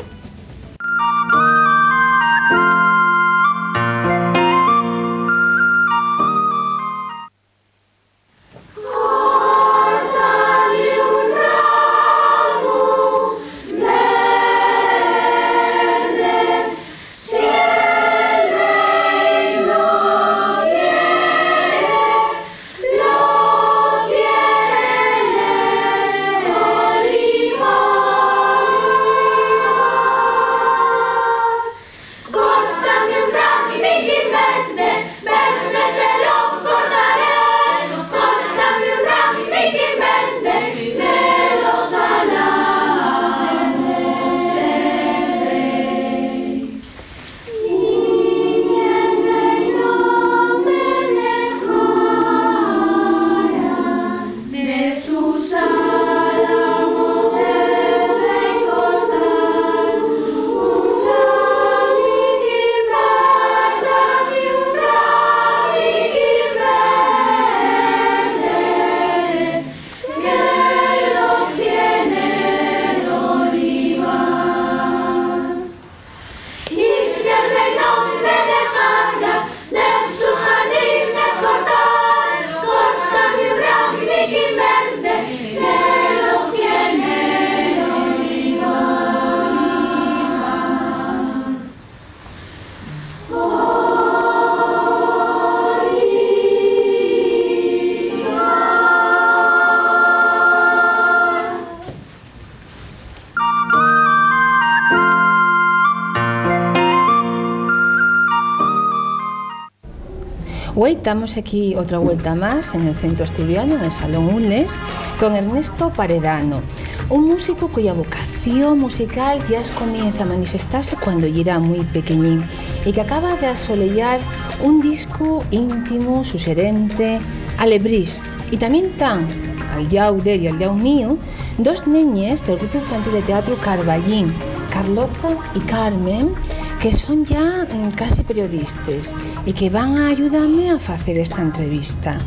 Güei tamos aquí otra vuelta más en el Centro Asturiano, en el Salón Unles, con Ernesto Paredano, un músico cuya vocación musical ya comienza a manifestarse cuando yera muy pequeñín y que acaba de asoleyar un disco íntimo, suxerente, Alebrís. Y también tan, al llau d'él y al llau mío, dos neñes del grupu infantil de teatru Carballín, Carlota y Carmen, que son ya, mm, casi periodistes y que van a ayudame a facer esta entrevista.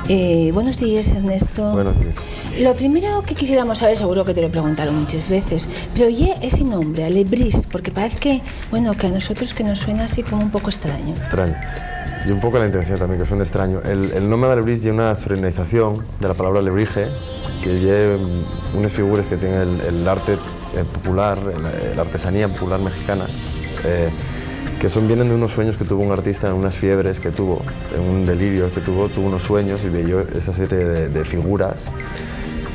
Eh, buenos días, Ernesto. Buenos días. Lo primero que quisiéramos saber, seguro que te lo preguntaron muchas veces, pero ye ese nombre, Alebrís, porque parece que, bueno, que a nosotros que nos suena así como un poco extraño. Extraño. Y un poco la intención también, que suene extraño. El, el nombre de Alebrís ye una solemnización de la palabra alebrije, que ye, mm, unes figures que tien el, el arte, eh, popular, el, la artesanía popular mexicana, eh, que son, vienen de unos sueños que tuvo un artista en unas fiebres que tuvo, en un delirio que tuvo, tuvo unos sueños y vio esa serie de, de figuras.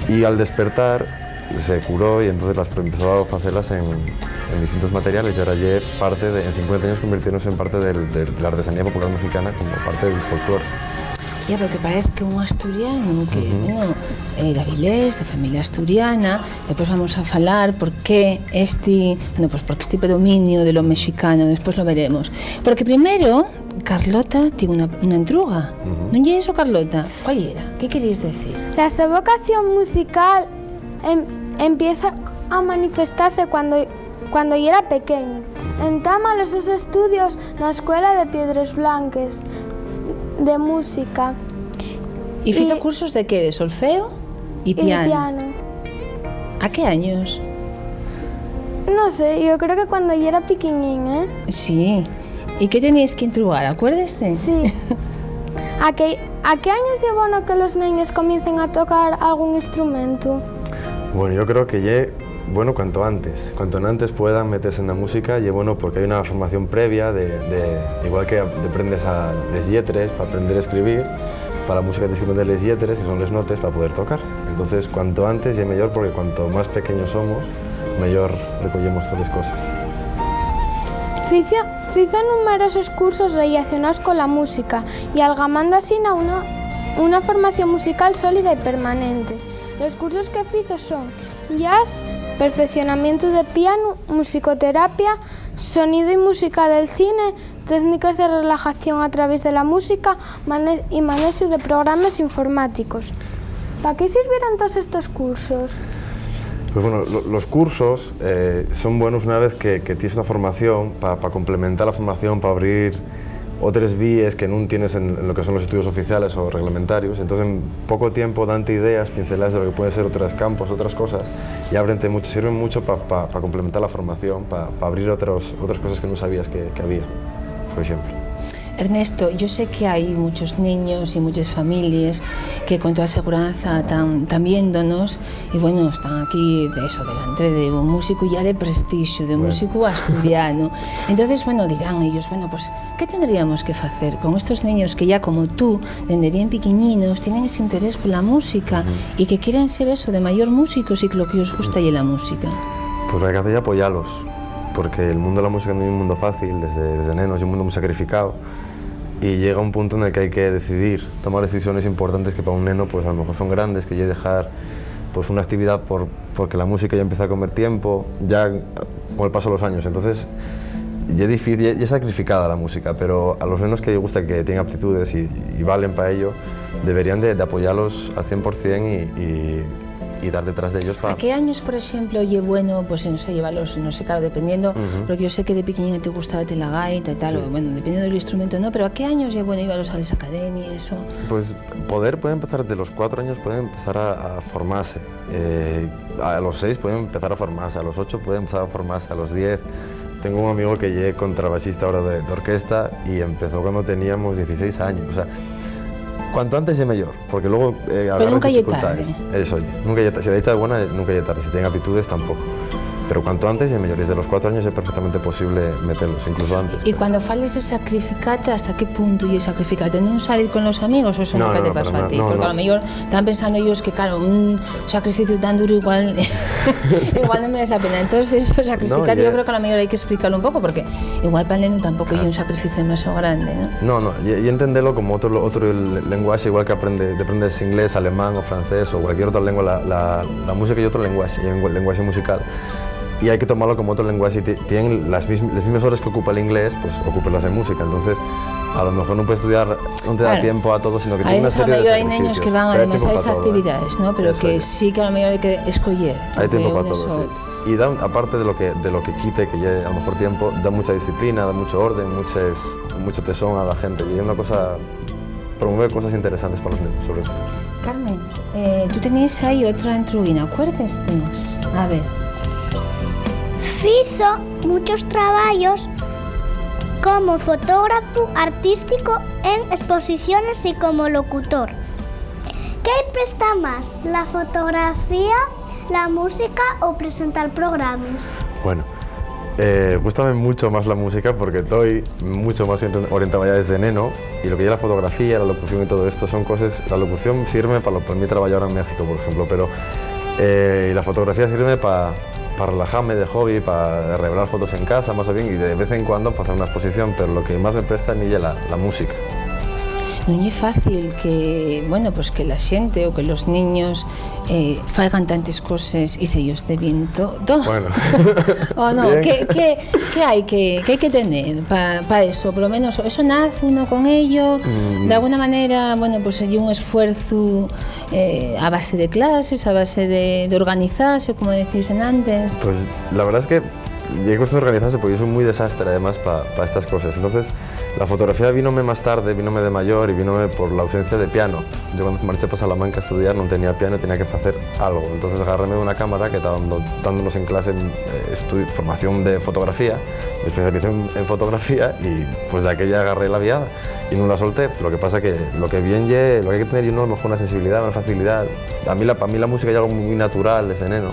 Y al despertar se curó y entonces las empezó a hacerlas en, en distintos materiales y ahora ya parte de, en cincuenta años convirtiéndose en parte del, de, de la artesanía popular mexicana como parte del folclore. Ya, porque parece que un asturiano que, bueno, eh, de Avilés, de familia asturiana, después vamos a falar por qué este, bueno, pues porque este predominio de lo mexicano, después lo veremos. Porque primero, Carlota tiene una, una entruga. ¿No ye eso, Carlota? ¿Cuál era? ¿Qué querías decir? La so vocación musical em-, empieza a manifestarse cuando, cuando yera pequeño. Entama los sos estudios na Escuela de Piedres Blanques de música. ¿Y fizo cursos de qué? ¿De solfeo? Y piano. ¿A qué años? No sé, yo creo que cuando yo era piquiñín, ¿eh? Sí. ¿Y qué teníais que entrugar? ¿Acuérdeste? Sí. ¿A qué, a qué años ye bueno que los neños comiencen a tocar algún instrumento? Bueno, yo creo que ye bueno cuanto antes. Cuanto antes puedan meterse en la música, ye bueno porque hay una formación previa de, de, igual que aprendes a les lletres, para aprender a escribir, para la música tienes que aprender les lletres, que son les notes, para poder tocar. Entonces, cuanto antes ye mellor, porque cuanto más pequeños somos, mellor recollemos todas las cosas. Fizo, fizo numerosos cursos relacionados con la música y algamando asina una, una formación musical sólida y permanente. Los cursos que fizo son jazz, perfeccionamiento de piano, musicoterapia, sonido y música del cine, técnicas de relajación a través de la música mane-, y manexu de programas informáticos. ¿Pa qué sirvieron todos estos cursos? Pues bueno, lo, los cursos, eh, son buenos una vez que, que tienes una formación, pa, pa complementar la formación, pa abrir otres víes que nun tienes en, en lo que son los estudios oficiales o reglamentarios. Entonces, en poco tiempo, dante ideas, pinceladas de lo que pueden ser otros campos, otras cosas, y ábrente mucho, sirven mucho pa, pa, pa complementar la formación, pa, pa abrir otros, otras cosas que no sabías que, que había, por ejemplo. Ernesto, yo sé que hay muchos niños y muchas familias que con toda seguranza tan, tan viéndonos y, bueno, están aquí de eso, delante de un músico ya de prestigio, de músico asturiano. Entonces, bueno, dirán ellos, bueno, pues, ¿qué tendríamos que facer con estos niños que ya como tú, dende bien piquiñinos, tienen ese interés por la música y que quieren ser eso, de mayor músicos y que lo que os gusta ye la música? Pues lo que hay que hacer es apoyarlos, porque el mundo de la música no es un mundo fácil, desde, desde nenos es un mundo muy sacrificado. Y llega un punto en el que hay que decidir, tomar decisiones importantes que para un neno, pues, a lo mejor son grandes, que ya dejar, pues, una actividad por, porque la música ya empieza a comer tiempo, ya con el paso de los años. Entonces, ya es difícil, ya es sacrificada la música, pero a los nenos que les gusta, que tienen aptitudes y, y valen para ello, deberían de, de apoyarlos al cien por cien y, y y dar detrás de ellos pa... ¿A qué años, por ejemplo, ye bueno, pues, no sé, llevarlos, no sé, claro, dependiendo, porque yo sé que de pequeñina te gustaba la gaita y tal, o, bueno, dependiendo del instrumento, ¿no? Pero ¿a qué años ye bueno llevarlos a las academias, eso? Pues poder puede empezar desde los cuatro años, pueden empezar a, a formarse. Eh, a los seis pueden empezar a formarse, a los ocho pueden empezar a formarse, a los diez. Tengo un amigo que ye contrabasista ahora de, de orquesta y empezó cuando teníamos dieciséis años. O sea, cuanto antes ye mellor, porque luego, eh, agarras dificultades. Pero nunca ye tarde. Eso, nunca ye ta-, si la dicha es buena, nunca ye tarde. Si tienen aptitudes, tampoco. Pero cuanto antes ye meyor, desde los cuatro años ye perfectamente posible metelos, incluso antes. Y cuando fales de sacrificate, ¿hasta qué punto ye sacrificate? ¿Nun salir con los amigos o eso nunca te pasó a ti? No, no, para nada, no, no. Porque a lo mejor están pensando ellos que, claro, un sacrificio tan duro igual, igual no merece la pena. Entonces, eso, sacrificate, yo creo que a lo mejor hay que explicarlo un poco, porque igual pa'l nenu tampoco ye un sacrificio demasiado grande, ¿no? No, no, y, y entendelo como otro, otro lenguaje, igual que aprende, aprendes inglés, alemán o francés o cualquier otra lengua, la, la, la música ye otro lenguaje, ye un lenguaje musical. Y hay que tomarlo como otro lenguaje. Si ti-, tienen las mis-, las mismas horas que ocupa el inglés, pues ocúpelas en música. Entonces, a lo mejor no puedes estudiar, no te da tiempo a todo, sino que tiene una serie de sacrificios. Claro. A veces a lo mejor hay neños que van además a esas actividades, ¿no? Pero hay tiempo para todo, sí. Eso es. Que sí que a lo mejor hay que escoger entre unas u otras. Hay tiempo para todo, sí. Y da, aparte de lo que, de lo que quite, que ya a lo mejor tiempo, da mucha disciplina, da mucho orden, muchas, mucho tesón a la gente. Y es una cosa, promueve cosas interesantes para los niños, sobre todo. Carmen, eh, tú tenías ahí otra entruina, acuérdeste más. A ver. Fizo muchos trabayos como fotógrafu artístico en exposiciones y como locutor. ¿Qué presta más, la fotografía, la música o presentar programas? Bueno, eh, gústame mucho más la música porque estoy mucho más orient-, orientado ya desde neno, y lo que es la fotografía, la locución y todo esto son cosas, la locución sirve para lo, para mi trabajo ahora en México, por ejemplo, pero, eh, y la fotografía sirve pa, pa relajarme de hobby, pa revelar fotos en casa, más o bien, y de vez en cuando pa hacer una exposición, pero lo que más me presta a mí es la, la música. Nun ye fácil que, bueno, pues que la xente o que los niños, eh, faigan tantes coses y se-yos de bien to-, to-. Bueno. ¿O no? Bien. ¿Qué, qué, qué hai que, qué hai que tener pa, pa eso? Por lo menos, ¿eso nace uno con ello? Mm. De alguna manera, bueno, pues, ye un esfuerzo, eh, a base de clases, a base de, de organizarse, como decís en antes. Pues, la verdad es que ye cuestión de organizarse, porque yo soy muy desastre, además, pa, pa estas cosas. Entonces, la fotografía vínome más tarde, vínome de mayor y vínome por la ausencia de piano. Yo cuando marché pa Salamanca a estudiar no tenía piano y tenía que hacer algo. Entonces agarréme de una cámara que estaban do-, dándonos en clase, eh, estu-, formación de fotografía. Me especialicé en, en fotografía y, pues, de aquella agarré la viada y no la solté. Lo que pasa que lo que bien ye, lo que hay que tener, yo no, a lo mejor una sensibilidad, una facilidad. A mí la, pa mí la música es algo muy natural desde neno.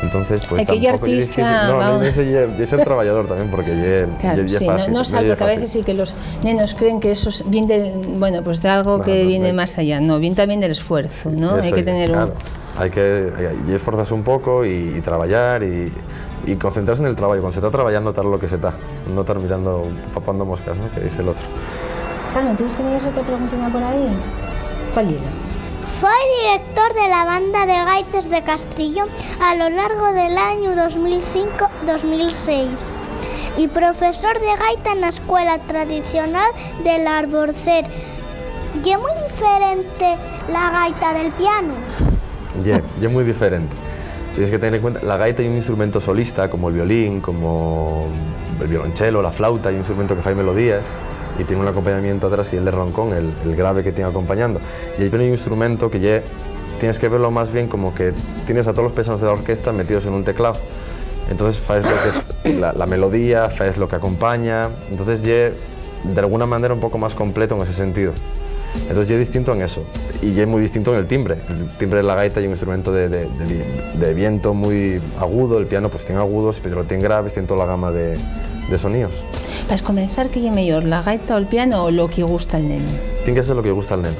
Entonces, pues, tampoco ye difícil. Hai que ye artista, vamos. No, a mí me dice ye, ye ser trabayador también, porque ye, claro, ye, ye fácil, no, no sal, porque a veces sí que los nenos creen que eso es, vien de, bueno, pues de algo que viene más allá. No, no, no. No, vien también del esfuerzo, ¿no? Eso ye, claro. Hay que tener un... Hay que, hay, y esforzarse un poco y, y trabayar y, y concentrarse en el trabajo. Cuando se está trabajando, tal lo que se está. No estar mirando, papando moscas, ¿no? Que dice el otro. Carmen, ¿tú tenías otra preguntina por ahí? ¿Cuál era? Foi director de la Banda de Gaites de Castrillón a lo largo del añu dos mil cinco, dos mil seis y profesor de gaita na Escuela Tradicional del Arborcer. ¿Ye mui diferente la gaita del pianu? Ye, ye mui diferente. Tienes que tener en cuenta, la gaita ye un instrumento solista, como el violín, como el violonchelo, la flauta, ye un instrumento que fai melodías y tiene un acompañamiento atrás, y el de roncón, el, el grave que tiene acompañando. Y el piano ye un instrumento que ye, tienes que verlo más bien como que tienes a todos los personajes de la orquesta metidos en un teclado. Entonces, faes lo que, la, la melodía, faes lo que acompaña. Entonces, ye, de alguna manera, un poco más completo en ese sentido. Entonces, ye distinto en eso. Y ye mui distinto en el timbre. El timbre de la gaita ye un instrumento de, de, de vi-, de viento mui agudo, el piano, pues, tien agudos, pero tien graves, tien toda la gama de, de soníos. Pa escomenzar, ¿qué ye meyor, la gaita o el piano o lo que gusta al neno? Tien que ser lo que gusta al neno,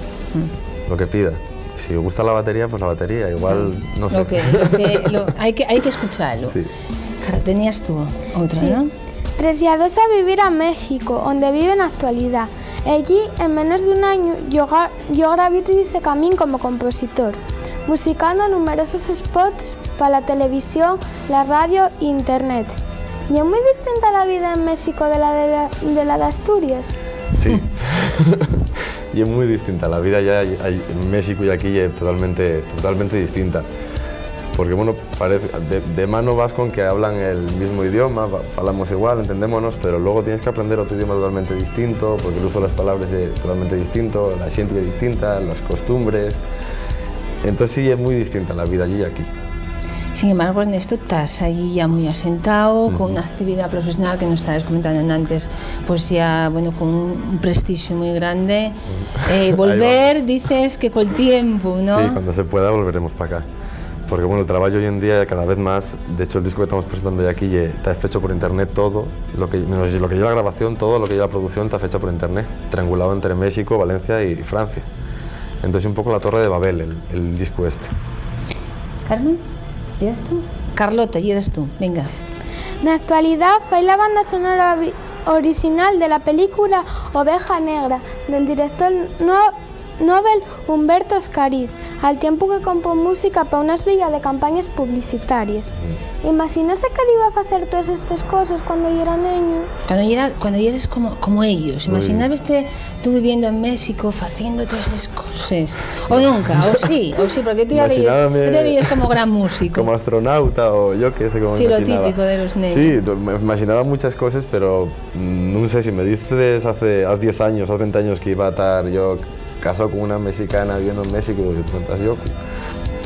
lo que pida. Si gusta la batería, pues la batería, igual, no sé. Claro. Lo que, lo que, lo, hai que, hai que escuchalo. Sí. Claro, tenías tú otra, ¿no? Sí. Traslladouse a vivir a México, onde vive na actualidá. Ellí, en menos d'un añu, yo ga-, yo grabé ese camín como compositor, musicando numerosos spots pa la televisión, la radio y internet. ¿Ye mui distinta la vida en México de la de la, de la d'Asturias? Sí. Ye mui distinta. La vida ya hai, hai, en México y aquí ye totalmente, totalmente distinta. Porque, bueno, parece, de, de mano vas con que hablan el mismo idioma, fa-, falamos igual, entendémonos, pero luego tienes que aprender otro idioma totalmente distinto, porque el uso de las palabras es totalmente distinto, la xente es distinta, las costumbres. Entonces sí, es muy distinta la vida allí y aquí. Sin embargo, Ernesto, estás allí ya muy asentado, con una actividad profesional que nos estabas comentando antes, pues ya, bueno, con un, un prestigio muy grande. Eh, ahí vamos. Volver, dices que col tiempo, ¿no? Sí, cuando se pueda volveremos pa acá. Porque, bueno, el trabajo hoy en día cada vez más, de hecho, el disco que estamos presentando hoy aquí ye, está fecho por internet todo, lo que, menos lo que lleva la grabación, todo lo que lleva la producción está fecha por internet, triangulado entre México, Valencia y Francia. Entonces, un poco la Torre de Babel, el, el disco este. Carmen, ¿eres tú? Carlota, ¿y eres tú? Venga. Na actualidá fai la banda sonora orixinal de la película Oveja Negra, del director no Nobel Humberto Escariz, al tiempu que compón música pa una esbella de campañes publicitaries. Imaxínase que diba facer toes estes coses cuando yera neñu. Cuando yera, cuando yeres como, como ellos, imaxinabeste tú viviendo en México faciendo toes eses coses. O nunca, o sí, o sí, porque tú ya veías, Imaxinábame te veías como gran músico. Como astronauta o yo qué sé cómo Sí, lo imaginaba. Típico de los neños. Sí, me imaginaba muchas cosas, pero mm, no sé, si me dices hace, hace diez años, hace veinte años que iba a estar yo casado con una mexicana viviendo en México, digo, "Estás loco".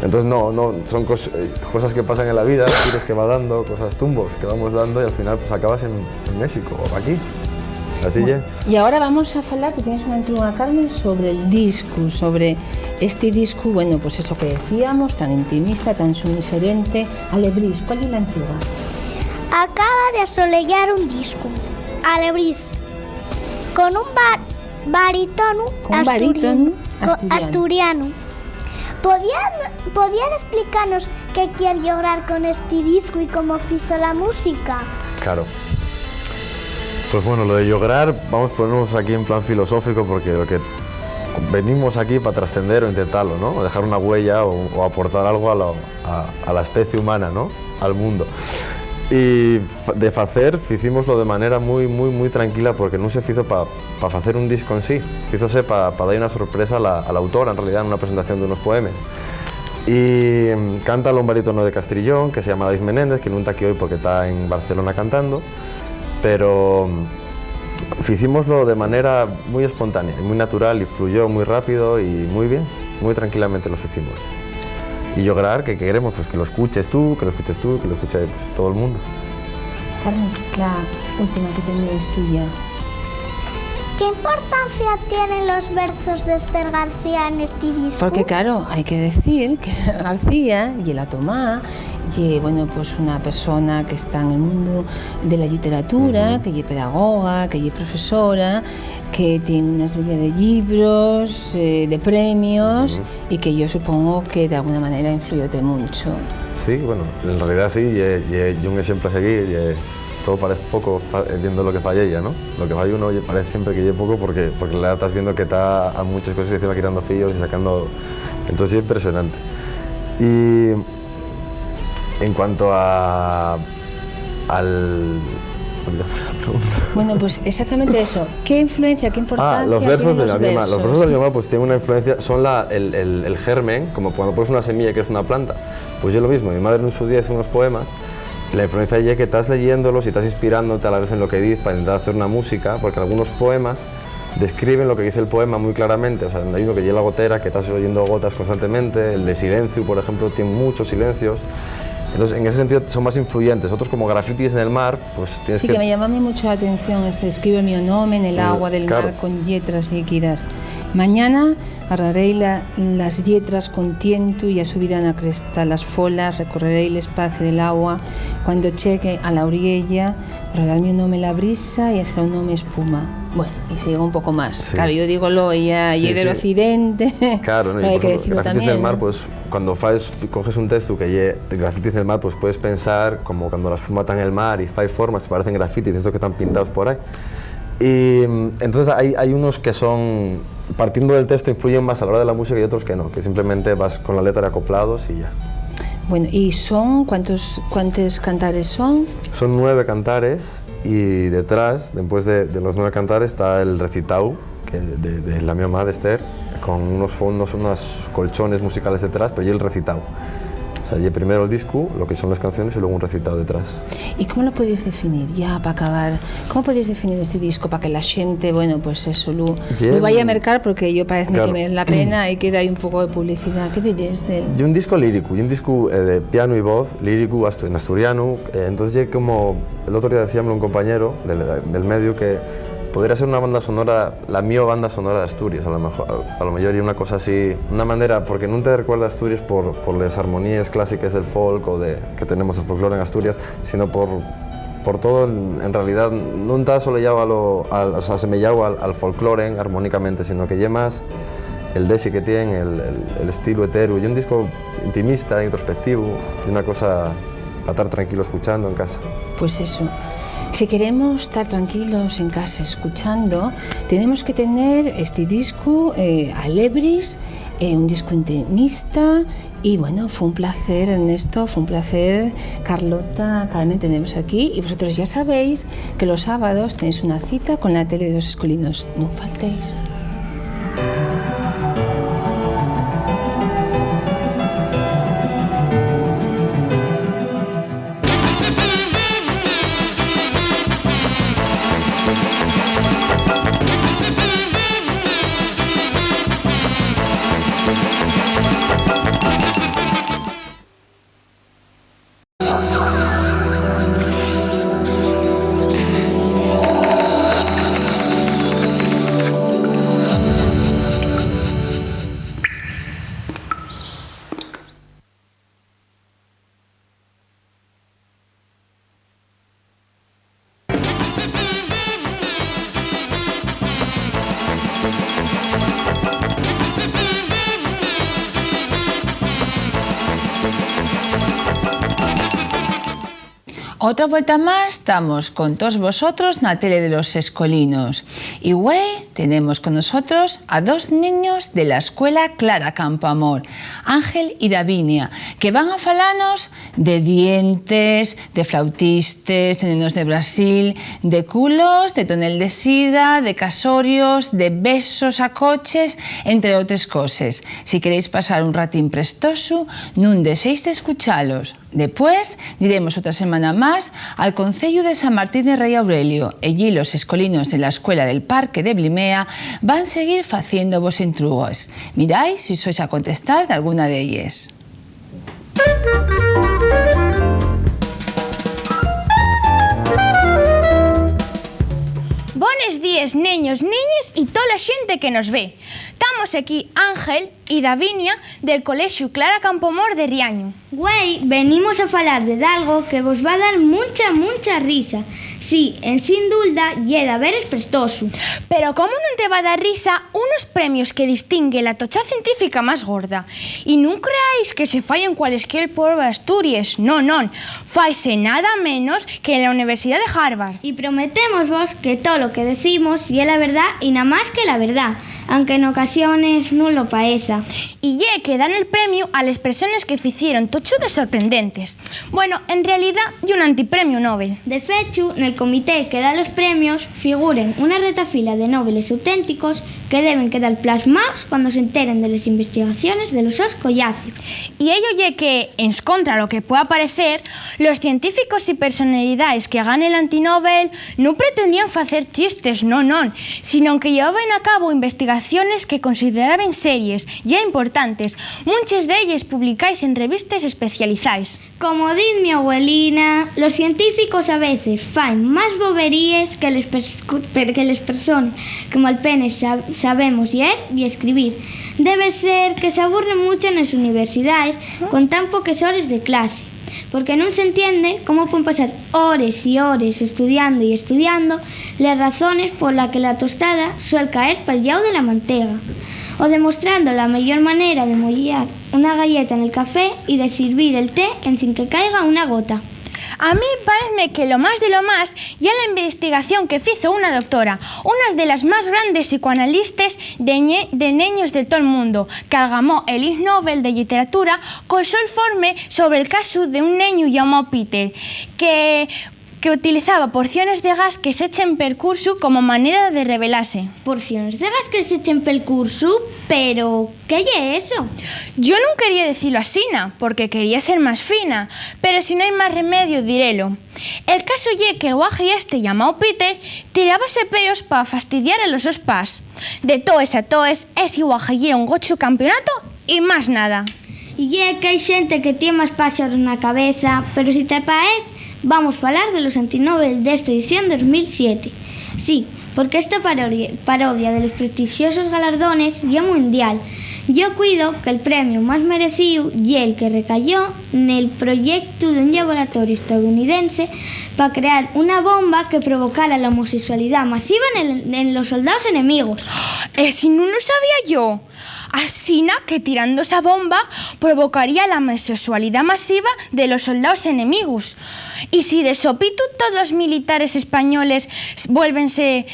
Entonces, no, no, son cos- eh, cosas que pasan en la vida, tires que va dando, cosas tumbos que vamos dando y al final pues acabas en, en México o aquí. Así ye. Y ahora vamos a falar, tú tienes una entruga, Carmen, sobre el disco, sobre este disco, bueno, pues eso que decíamos, tan intimista, tan sumiserente. Alebrís, ¿cuál es la entruga? Acaba de asoleyar un disco, Alebrís, con un bar- barítono Con un asturi- barítono co- asturiano. asturiano. ¿Podían, ¿Podían explicarnos qué quiere lograr con este disco y cómo fizo la música? Claro. Pues bueno, lo de lograr, vamos a ponernos aquí en plan filosófico, porque lo que venimos aquí para trascender o intentarlo, ¿no? O dejar una huella o, o aportar algo a la, a, a la especie humana, ¿no? Al mundo. Y fa- de facer, ficímoslo de manera muy, muy, muy tranquila, porque no se fizo para pa facer un disco en sí, fízose para pa dar una sorpresa a la, a la autora, en realidad, en una presentación de unos poemas. Y mm, canta un barítono de Castrillón que se llama David Menéndez, que no está aquí hoy porque está en Barcelona cantando, pero mm, ficímoslo de manera muy espontánea y muy natural y fluyó muy rápido y muy bien, muy tranquilamente lo ficimos. Y lograr que queremos pues, que lo escuches tú, que lo escuches tú, que lo escuche pues, todo el mundo. Carmen, la última que tenéis tuya. ¿Qué importancia tienen los versos de Esther García en este disco? Porque claro, hay que decir que García y la Tomá, y bueno, pues una persona que está en el mundo de la literatura, que es pedagoga, que es profesora, que tiene una serie de libros, eh, de premios, y que yo supongo que de alguna manera influyó mucho. Sí, bueno, en realidad sí, y, y, y un ejemplo a seguir, y, todo parece poco pa- viendo lo que falla ella, ¿no? Lo que falla uno oye, parece siempre que lleve poco porque, porque la estás viendo que está a muchas cosas encima quitando fillos y sacando. Entonces es impresionante. Y en cuanto a. Al. Bueno, pues exactamente eso. ¿Qué influencia, qué importancia Ah, los versos tienen de la misma. Los versos de la misma pues tienen una influencia, son la, el, el, el germen, como cuando pones una semilla que es una planta. Pues yo lo mismo, mi madre en su día hizo unos poemas. La influencia es que estás leyéndolos y estás inspirándote a la vez en lo que dices para intentar hacer una música, porque algunos poemas describen lo que dice el poema muy claramente. O sea, hay uno que lleva la gotera, que estás oyendo gotas constantemente. El de silencio, por ejemplo, tiene muchos silencios. Entonces, en ese sentido, son más influyentes. Otros, como grafitis en el mar, pues tienes Sí, que. Que me llamó a mí mucho la atención este: "Escribe mi nombre en el Eh, agua del claro. Mar con letras líquidas. Mañana agarraré la, las letras con tientu y a subida na cresta las folas, recorreré el espacio del agua. Cuando llegue a la orilla, correrá mi nombre la brisa y será un nombre espuma". Bueno, y sigo un poco más. Sí. Claro, yo digo lo ya, Sí, y del sí. occidente. Claro, ¿no? Pero Y hay por que ejemplo, decirlo Grafitis también, del mar, ¿no? Pues cuando fas, coges un texto que lle grafitis del mar, pues puedes pensar como cuando la espuma está en el mar y fai formas, parecen grafitis, estos que están pintados por ahí. Y mm, entonces hay, hay unos que son, partiendo del texto, influyen más a la hora de la música y otros que no, que simplemente vas con la letra acoplados y ya. Bueno, ¿y son cuántos, cuántos cantares son? Son nueve cantares y detrás, después de, de los nueve cantares, está el recitado que de, de la mi mamá, de Esther, con unos fondos, unos colchones musicales detrás, pero y el recitado. O sea, y primero el disco, lo que son las canciones y luego un recitado detrás. ¿Y cómo lo podéis definir, ya para acabar? ¿Cómo podéis definir este disco para que la gente, bueno, pues eso, lo, Ye lo vaya a un- mercar? Porque yo parece Claro. Que merece la pena y que da ahí un poco de publicidad. ¿Qué dirías de él? Y un disco lírico, y un disco eh, de piano y voz, lírico astu- en asturiano. Eh, entonces, ye como el otro día decíamelo un compañero del, del medio que Podría ser una banda sonora, la mio banda sonora de Asturias, a lo mejor, a lo mejor, y una cosa así, una manera, porque nun te recuerda Asturias por, por les armoníes clásiques del folk o de, que tenemos el folclore en Asturias, sino por, por todo, en, en realidad, nun ta asoleyao a lo, al, o sea, asemeyao al, al folclore armónicamente, sino que ye más el dexi que tien, el, el, el estilu eteru. Ye un disco intimista, introspectivo, y una cosa pa tar tranquilo escuchando en casa. Pues eso, si queremos tar tranquilos en casa escuchando, tenemos que tener esti discu, eh, alebris, eh, un discu intimista. Y bueno, fue un placer, Ernesto, fue un placer, Carlota, Carmen, teneros aquí. Y vosotros ya sabéis que los sábados tenéis una cita con la tele de los escolinos. Nun faltéis. Otra vuelta más, tamos con todos vosotros na tele de los escolinos. Y güei tenemos con nosotros a dos neños de la escuela Clara Campoamor, Ángel y Davinia, que van a falanos de dientes, de flautistes, de nenos de Brasil, de culos, de tonel de sida, de casorios, de besos a coches, entre otres coses. Si queréis pasar un ratín prestosu, nun dexéis d'escuchalos. Depués, diremos otra semana más al Conceyu de San Martín de Rei Aurelio, ellí los escolinos de la Escuela del Parque de Blimea van seguir faciéndovos intrugues. Mirai si sois a contestar d'alguna d'elles. Bones díes, neños, neñes y tola xente que nos ve. Tamos equí Ángel y Davinia del Colexu Clara Campoamor de Riañu. Güei venimos a falar de dalgo que vos va dar muncha, muncha risa. Sí, ensin dulda, ye daveres prestosu. Pero cómo nun te va dar risa unos premios que distingue la tocha científica más gorda? Y nun creáis que se fai en cualesquier pueblo d'Asturies, non, non, faise nada menos que en la Universidá de Harvard. Y prometémosvos que tolo que decimos ye la verdá y namás que la verdá, anque n'ocasiones nun lo paeza. Y ye que dan el premiu a les persones que ficieron tochudes sorprendentes. Bueno, en realidá, ye un antipremiu Nobel. De fechu, nel comité que da los premios figuren una retafila de nobeles auténticos que deben quedar plasmaos cuando s'enteren de les investigaciones de los sos collacios. Y ello ye que, enscontra lo que pueda parecer, los científicos y personalidaes que ganen l'antinobel nun pretendían facer chistes, non, non, sinón que llevaben a cabo investigaciones que consideraben series, ya importantes, munches d'elles publicaes en revistes especializaes. Como diz mi abuelina, los científicos a veces faen más boberíes que les pers-, per-, que les persones que malpenes sa-, sabemos lleer y escribir. Debe ser que s'aburren mucho nes universidaes con tan poques hores de clase, porque nun s'entiende cómo puen pasar hores y hores estudiando y estudiando les razones pola que la tostada suel caer pal llau de la mantega, o demostrando la meyor manera de moyar una galleta nel café y de sirvir el té ensin que caiga una gota. A mí paezme que lo más de lo más ye la investigación que fizo una doctora, una de las más grandes psicoanalistes de ñe-, de neños de tol mundu, qu'algamó el Ig Nobel de Lliteratura col so informe sobre'l casu d'un neñu llamáu Peter, que que utilizaba porciones de gas que s'echen pel cursu como manera de revelase. Porciones de gas que s'echen pel cursu? Pero, ¿qué ye eso? Yo nun quería dicilo asina, porque quería ser más fina, pero si no hai más remediu, dirélo. El casu ye que'l guaji este, llamáu Peter, tirábase peos pa fastidiar a los sos pas. De toes a toes, esi guaji yera un gochu campeonato y más nada. Y ye qu'hai xente que tien más páxaros na cabeza, pero si ta paez, vamos falar de los antinobel d'esta edición de dos mil siete. Sí, Porque esta parodia, parodia de los prestixiosos galardones ye mundial. Yo cuido que'l premiu más merecíu ye'l que recayó nel proyectu d'un llaboratoriu estadounidense pa crear una bomba que provocara la homosexualidá masiva nel, en los soldaos enemigos. Esi nun lo sabía yo. Asina que tirando esa bomba provocaría la homosexualidá masiva de los soldaos enemigos. ¿Y si de sopitu todos los militares españoles s-, vuélvense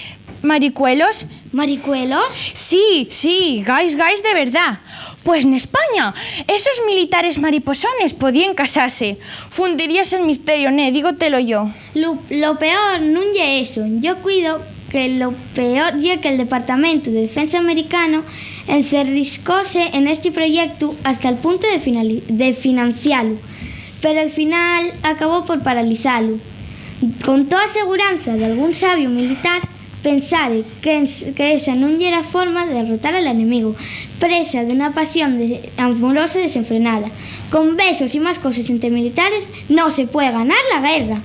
maricuelos? ¿Maricuelos? Sí, sí, gais, gais de verdá. Pues n'España, esos militares mariposones podíen casase. Fundiríase el misterio, ne, dígotelo yo. Lo, lo peor nun ye eso. Yo cuido que lo peor ye que'l Departamentu de Defensa americano encerriscóse en esti proyectu hasta'l puntu de finali-, de financialu, pero al final acabó por paralizalu. Con toa seguranza d'algún sabiu militar, pensare que ens-, que esa nun yera forma de derrotar al enemigu, presa d'una pasión de-, amorosa desenfrenada. Con besos y más coses ente militares, no se puede ganar la guerra.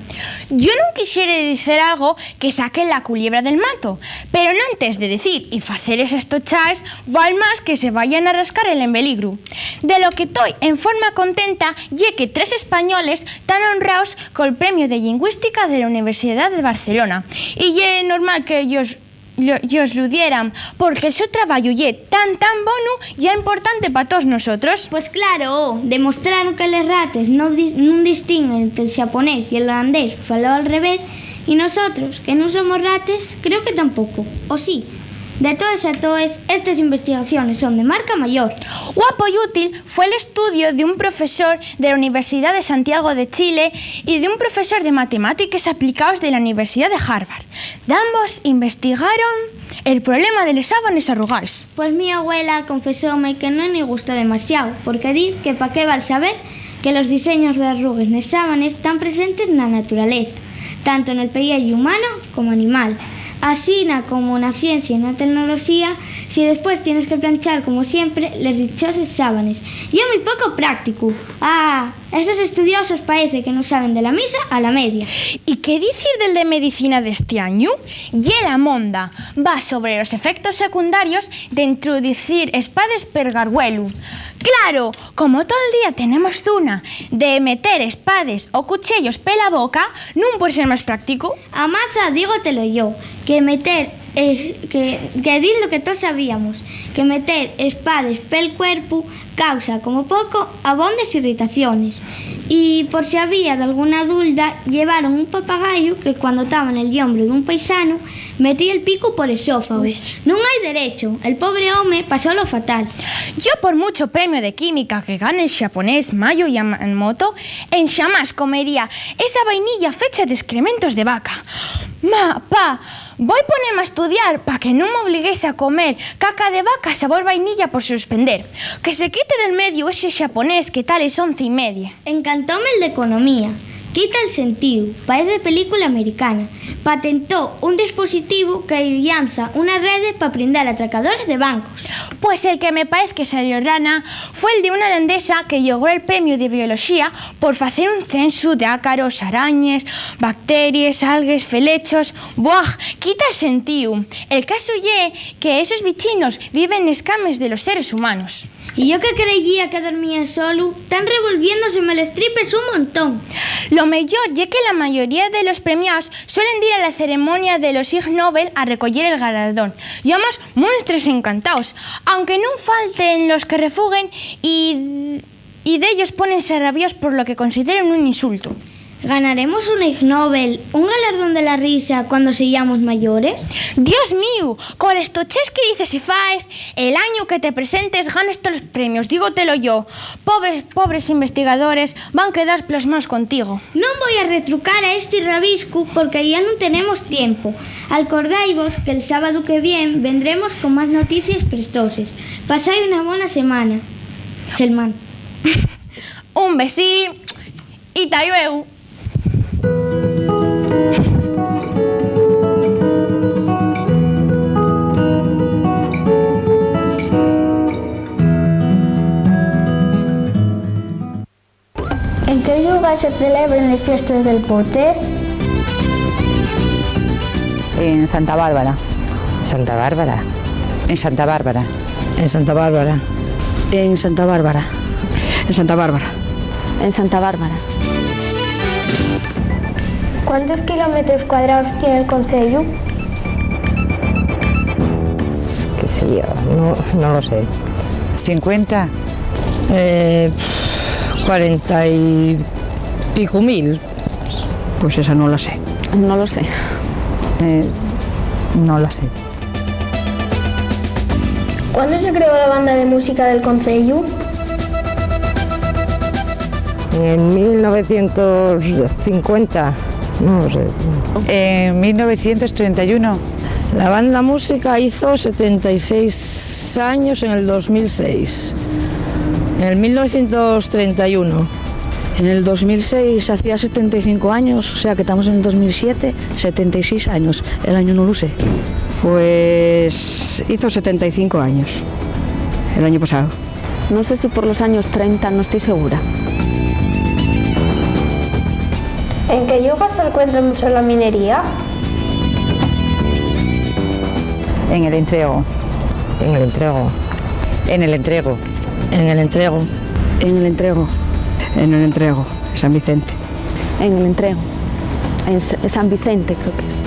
Yo nun quixere dicer algo que saque la culiebra del mato, pero non antes de decir y facer esas tochaes, val más que se vayan a rascar el embeligru. De lo que toi en forma contenta ye que tres españoles tán honraos col premiu de Llingüística de la Universidad de Barcelona, y ye normal que ellos lo, yos lu dieran, porque el so trabayu ye tan, tan bonu, ya importante pa toos nosotros. Pues claro, demostraron que les rates no di-, nun distinguen ente'l xaponés y el holandés, falao al revés, y nosotros, que nun somos rates, creo que tampoco, ¿o sí? De toes a toes, estes investigaciones son de marca mayor. Guapo y útil fue l'estudio d'un profesor de la Universidad de Santiago de Chile y d'un profesor de Matemátiques Aplicaos de la Universidad de Harvard. Dambos investigaron el problema de les sábanes arrugaes. Pues mi abuela confesóme que nun-y gustó demasiao, porque diz que pa qué val saber que los diseños d'arrugues nes sábanes tán presentes na naturaleza, tanto nel pelleyu humano como animal. Asina como na ciencia y na tecnoloxía, si después tienes que planchar, como siempre, les dichoses sábanes, ye mui poco prácticu. Ah, esos estudiosos paece que nun saben de la misa a la media. ¿Y qué dicir del de medicina d'esti añu? Ye la monda. Va sobre los efectos secundarios d'introducir espades per gargüelu. Claro, como tol día tenemos zuna de meter espades o cuchiellos pela boca, nun pue ser más prácticu. Amaza, dígotelo yo, que meter es-, que, que dir lo que toos sabíamos, que meter espades pel cuerpu causa, como poco, abondes irritaciones. Y por si había dalguna dulda, llevaron un papagayu que, cuando taba nel llombru d'un paisanu, metía'l picu por esófagu. Ui. Nun hai derecho, el pobre home pasólo fatal. Yo, por mucho premio de química que gane el xaponés Mayu Yamamoto, enxamás comería esa vainilla fecha d'escrementos de vaca. Ma, pa, voi poneme a estudiar pa que nun m'obliguéis a comer caca de vaca sabor vainilla por suspender. Que se quite del mediu ese xaponés que ta les once y media. Encantóme'l d'economía. Quíta'l sentíu, paez de película americana. Patentó un dispositivu que llanza una rede pa prindar atracadores de bancos. Pues el que me paez que salió rana fue'l de una holandesa que llogró'l premiu de bioloxía por facer un censu d'ácaros, arañes, bacteries, algues, felechos. Buah, quíta'l sentíu. El casu ye que esos bichinos viven nes cames de los seres humanos. Y yo que creyía que dormía solu, tán revolviéndoseme les tripes un montón. Lo meyor ye que la mayoría de los premiaos suelen dir a la ceremonia de los Ig Nobel a recoyer el galardón. Y hamos muestres encantaos, aunque nun falten los que refuguen y, y dellos pónense rabios por lo que consideren un insultu. ¿Ganaremos un Ig Nobel, un galardón de la risa, cuando seyamos mayores? Dios míu, coles toches que dices y faes, el añu que te presentes ganes tolos premios, dígotelo yo. Pobres, pobres investigadores van quedar plasmaos contigo. Non voi a retrucar a esti rabiscu porque ya nun tenemos tiempo. Alcordaivos que'l sábadu que vien vendremos con más noticies prestoses. Pasai una bona semana. Selmán. Un besín y ta llueu. ¿En qué llugar se celebren les fiestes del pote? En Santa Bárbara. Santa Bárbara. En Santa Bárbara. En Santa Bárbara. En Santa Bárbara. En Santa Bárbara. En Santa Bárbara. ¿Cuántos kilómetros cuadrados tiene el conceyu? Qué sé yo, no, no lo sé. ¿Cincuenta? Eh, cuarenta y pico mil. Pues esa no la sé. No lo sé. Eh, no la sé. ¿Cuándo se creó la banda de música del conceyu? En mil novecientos cincuenta, no lo sé. En mil novecientos treinta y uno. La banda música hizo setenta y seis años en el dos mil seis, en el mil novecientos treinta y uno. En el dos mil seis hacía setenta y cinco años, o sea que estamos en el dos mil siete, setenta y seis años, el año no lo sé. Pues hizo setenta y cinco años el año pasado. No sé si por los años treinta, no estoy segura. ¿En qué lugar se encuentra el Museo de la Minería? En el Entrego. En el Entrego. En el Entrego. En el Entrego. En el Entrego. En el Entrego, San Vicente. En el Entrego. En S-, San Vicente, creo que es.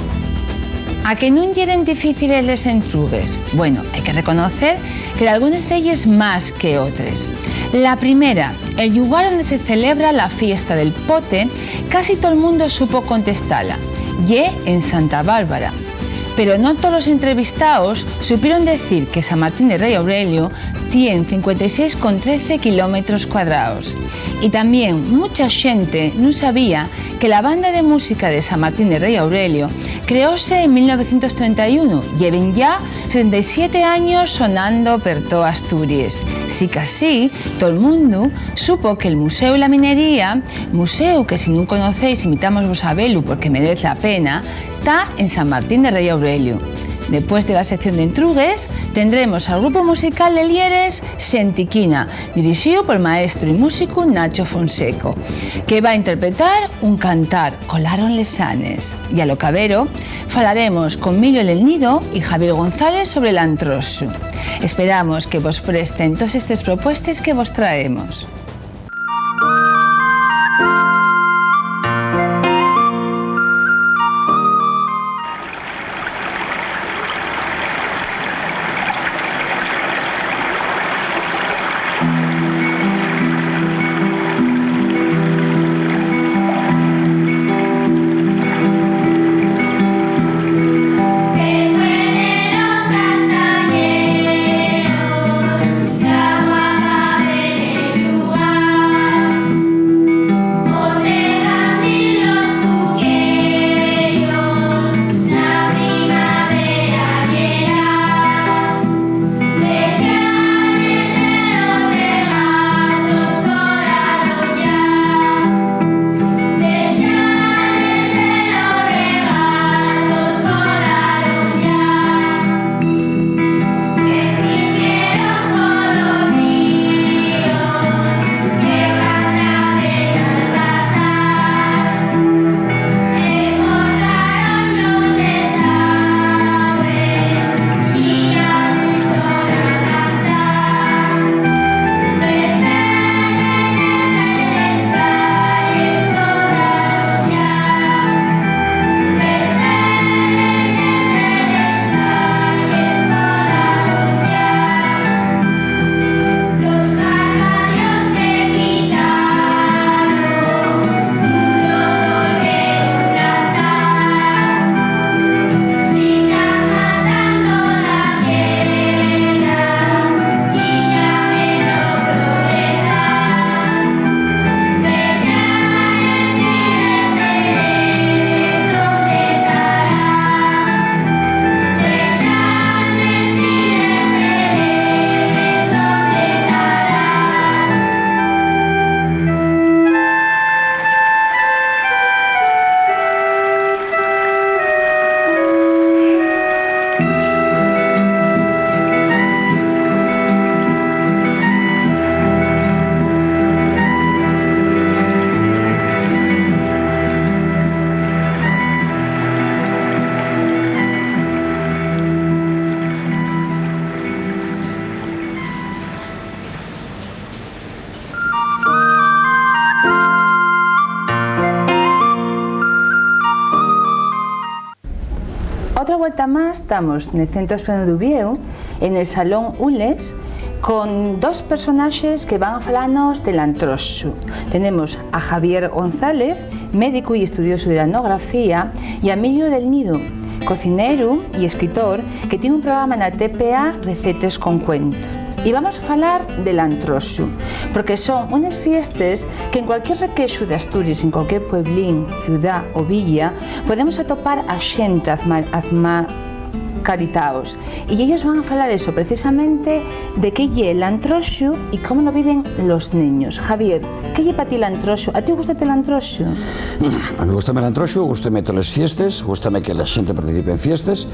¿A que nun yeren difíciles les entrugues? Bueno, hai que reconocer que dalgunes d'elles más que otres. La primera, el llugar onde se celebra la fiesta del pote, casi tol mundu supo contestala. Ye en Santa Bárbara. Pero non tolos entrevistaos supieron decir que San Martín de Rei Aurelio tien cincuenta y seis con trece kilómetros cuadraos. Y tamién mucha xente nun sabía que la banda de música de San Martín de Rei Aurelio creóse en mil novecientos treinta y uno, lleven yá setenta y siete años sonando per toa Asturies. Sicasí, tol mundu supo que'l Museu de la Minería, museu que si nun conocéis, invitámosvos a velu porque merez la pena, ta en San Martín de Rei Aurelio. Depués de la sección d'entrugues, tendremos al grupu musical de Lieres, Xentiquina, dirixíu pol maestru y músicu Nacho Fonseco, que va interpretar un cantar, Colaron les Xanes. Y a lo cabero, falaremos con Milo Lelnido y Javier González sobre l'antroxu. Esperamos que vos presten toes estes propuestes que vos traemos. Además, tamos nel Centru Asturianu d'Uviéu, en el Salón Ules, con dos personaxes que van a falanos del antroxu. Tenemos a Javier González, médicu y estudiosu de la etnografía, y a Emilio del Nido, cocineru y escritor, que tien un programa na T P A, Recetes con Cuentos. Y vamos a falar del antroxu, porque son unes fiestes que en cualquier requexu d'Asturies, en cualquier pueblín, ciudá o villa, podemos atopar a xente azma-, azmacaritaos. Y ellos van a falar eso, precisamente, de qué ye l'antroxu y cómo lo viven los neños. Javier, ¿qué ye pa ti l'antroxu? ¿A ti gústate l'antroxu? A mí gústame l'antroxu, gústame toles fiestes, gústame que la xente participe en fiestes.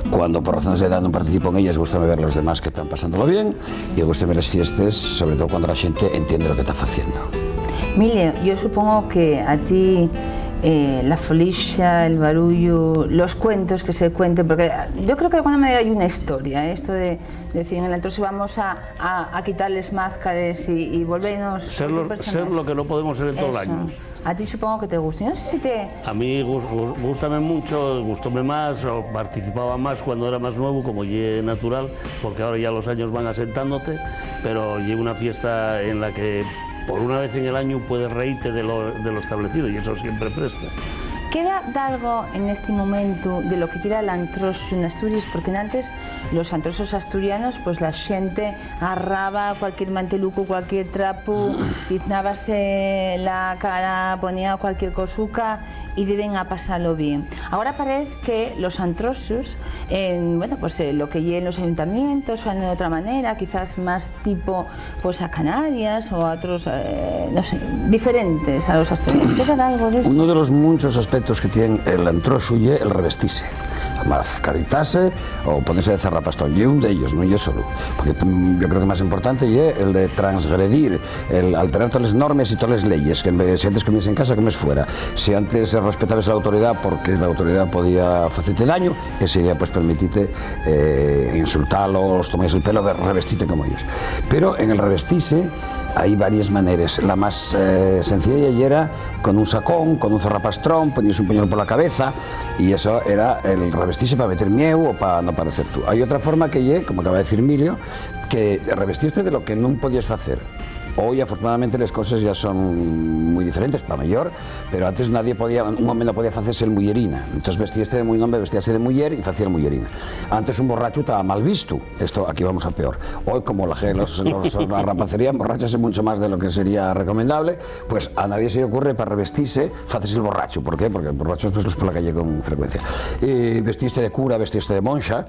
Cuando por razones de edá nun participo en ellas, gústame ver a los demás que tán pasándolo bien. Y gústame les fiestes, sobre todo cuando la xente entiende lo que ta faciendo. Emilio, yo supongo que a ti, eh, la folixa, el barullu, los cuentos que se cuenten, porque, ah, yo creo que de alguna manera hay una historia, ¿eh? Esto de, de decir, en el antroxu vamos a, a, a quitar les máscares y, y volvernos Ser otro lo, personaje. Ser lo que no podemos ser en todo el Eso. Año. A ti supongo que te gusta. Yo no sé si te A mí gus-, gus-, gústame mucho, gustóme más, o participaba más cuando era más nuevo, como ye natural, porque ahora ya los años van asentándote, pero ye una fiesta en la que por una vez en el año puedes reíte de lo, de lo establecido, y eso siempre presta. ¿Queda dalgo en este momento de lo que quiera l'antroxu en Asturias? Porque antes los antroxos asturianos, pues la xente agarraba cualquier manteluco, cualquier trapu, tiznábase la cara, ponía cualquier cosuca y deben a pasalo bien. Ahora parece que los antroxos, en, bueno, pues, eh, lo que ye en los ayuntamientos, fan de otra manera, quizás más tipo, pues, a Canarias o a otros, eh, no sé, diferentes a los asturianos. ¿Queda algo de eso? Uno de los muchos aspectos que tiene el antroxo ye el revestise. Mascaritase o ponerse de zarrapastrón. Ye un d'ellos, nun ye solo. Porque, mm, yo creo que más importante ye el de transgredir, el alterar todas las normas y todas las leyes, que en vez, si antes comías en casa, comes fuera. Si antes respetabas la autoridad porque la autoridad podía facerte daño, ese día, pues, permitite, eh, insultarlos, tomarles el pelo, re-, revestirte como ellos. Pero en el revestirse hay varias maneras. La más, eh, sencilla yera con un sacón, con un zarrapastrón, ponías un pañuelo por la cabeza, y eso era el revestirse pa meter mieu o pa no parecer tú. Hay otra forma que ye, como acaba de decir Emilio, que revestirte de lo que nun podías facer. Hoy, afortunadamente, les coses ya son muy diferentes, pa mellor, pero antes nadie podía, un home no podía facerse el muyerina. Entonces vestíase de mu-, un home vestíase de muyer y facía el muyerina. Antes un borrachu taba mal visto. Esto, aquí vamos a peor. Hoy, como la ge-, los, los, la rapacería emborráchase mucho más de lo que sería recomendable, pues a nadie se le ocurre pa revestirse, facerse el borracho. ¿Por qué? Porque borrachos, pues, los por la calle con frecuencia. Eh, vestirse de cura, vestirse de monxa.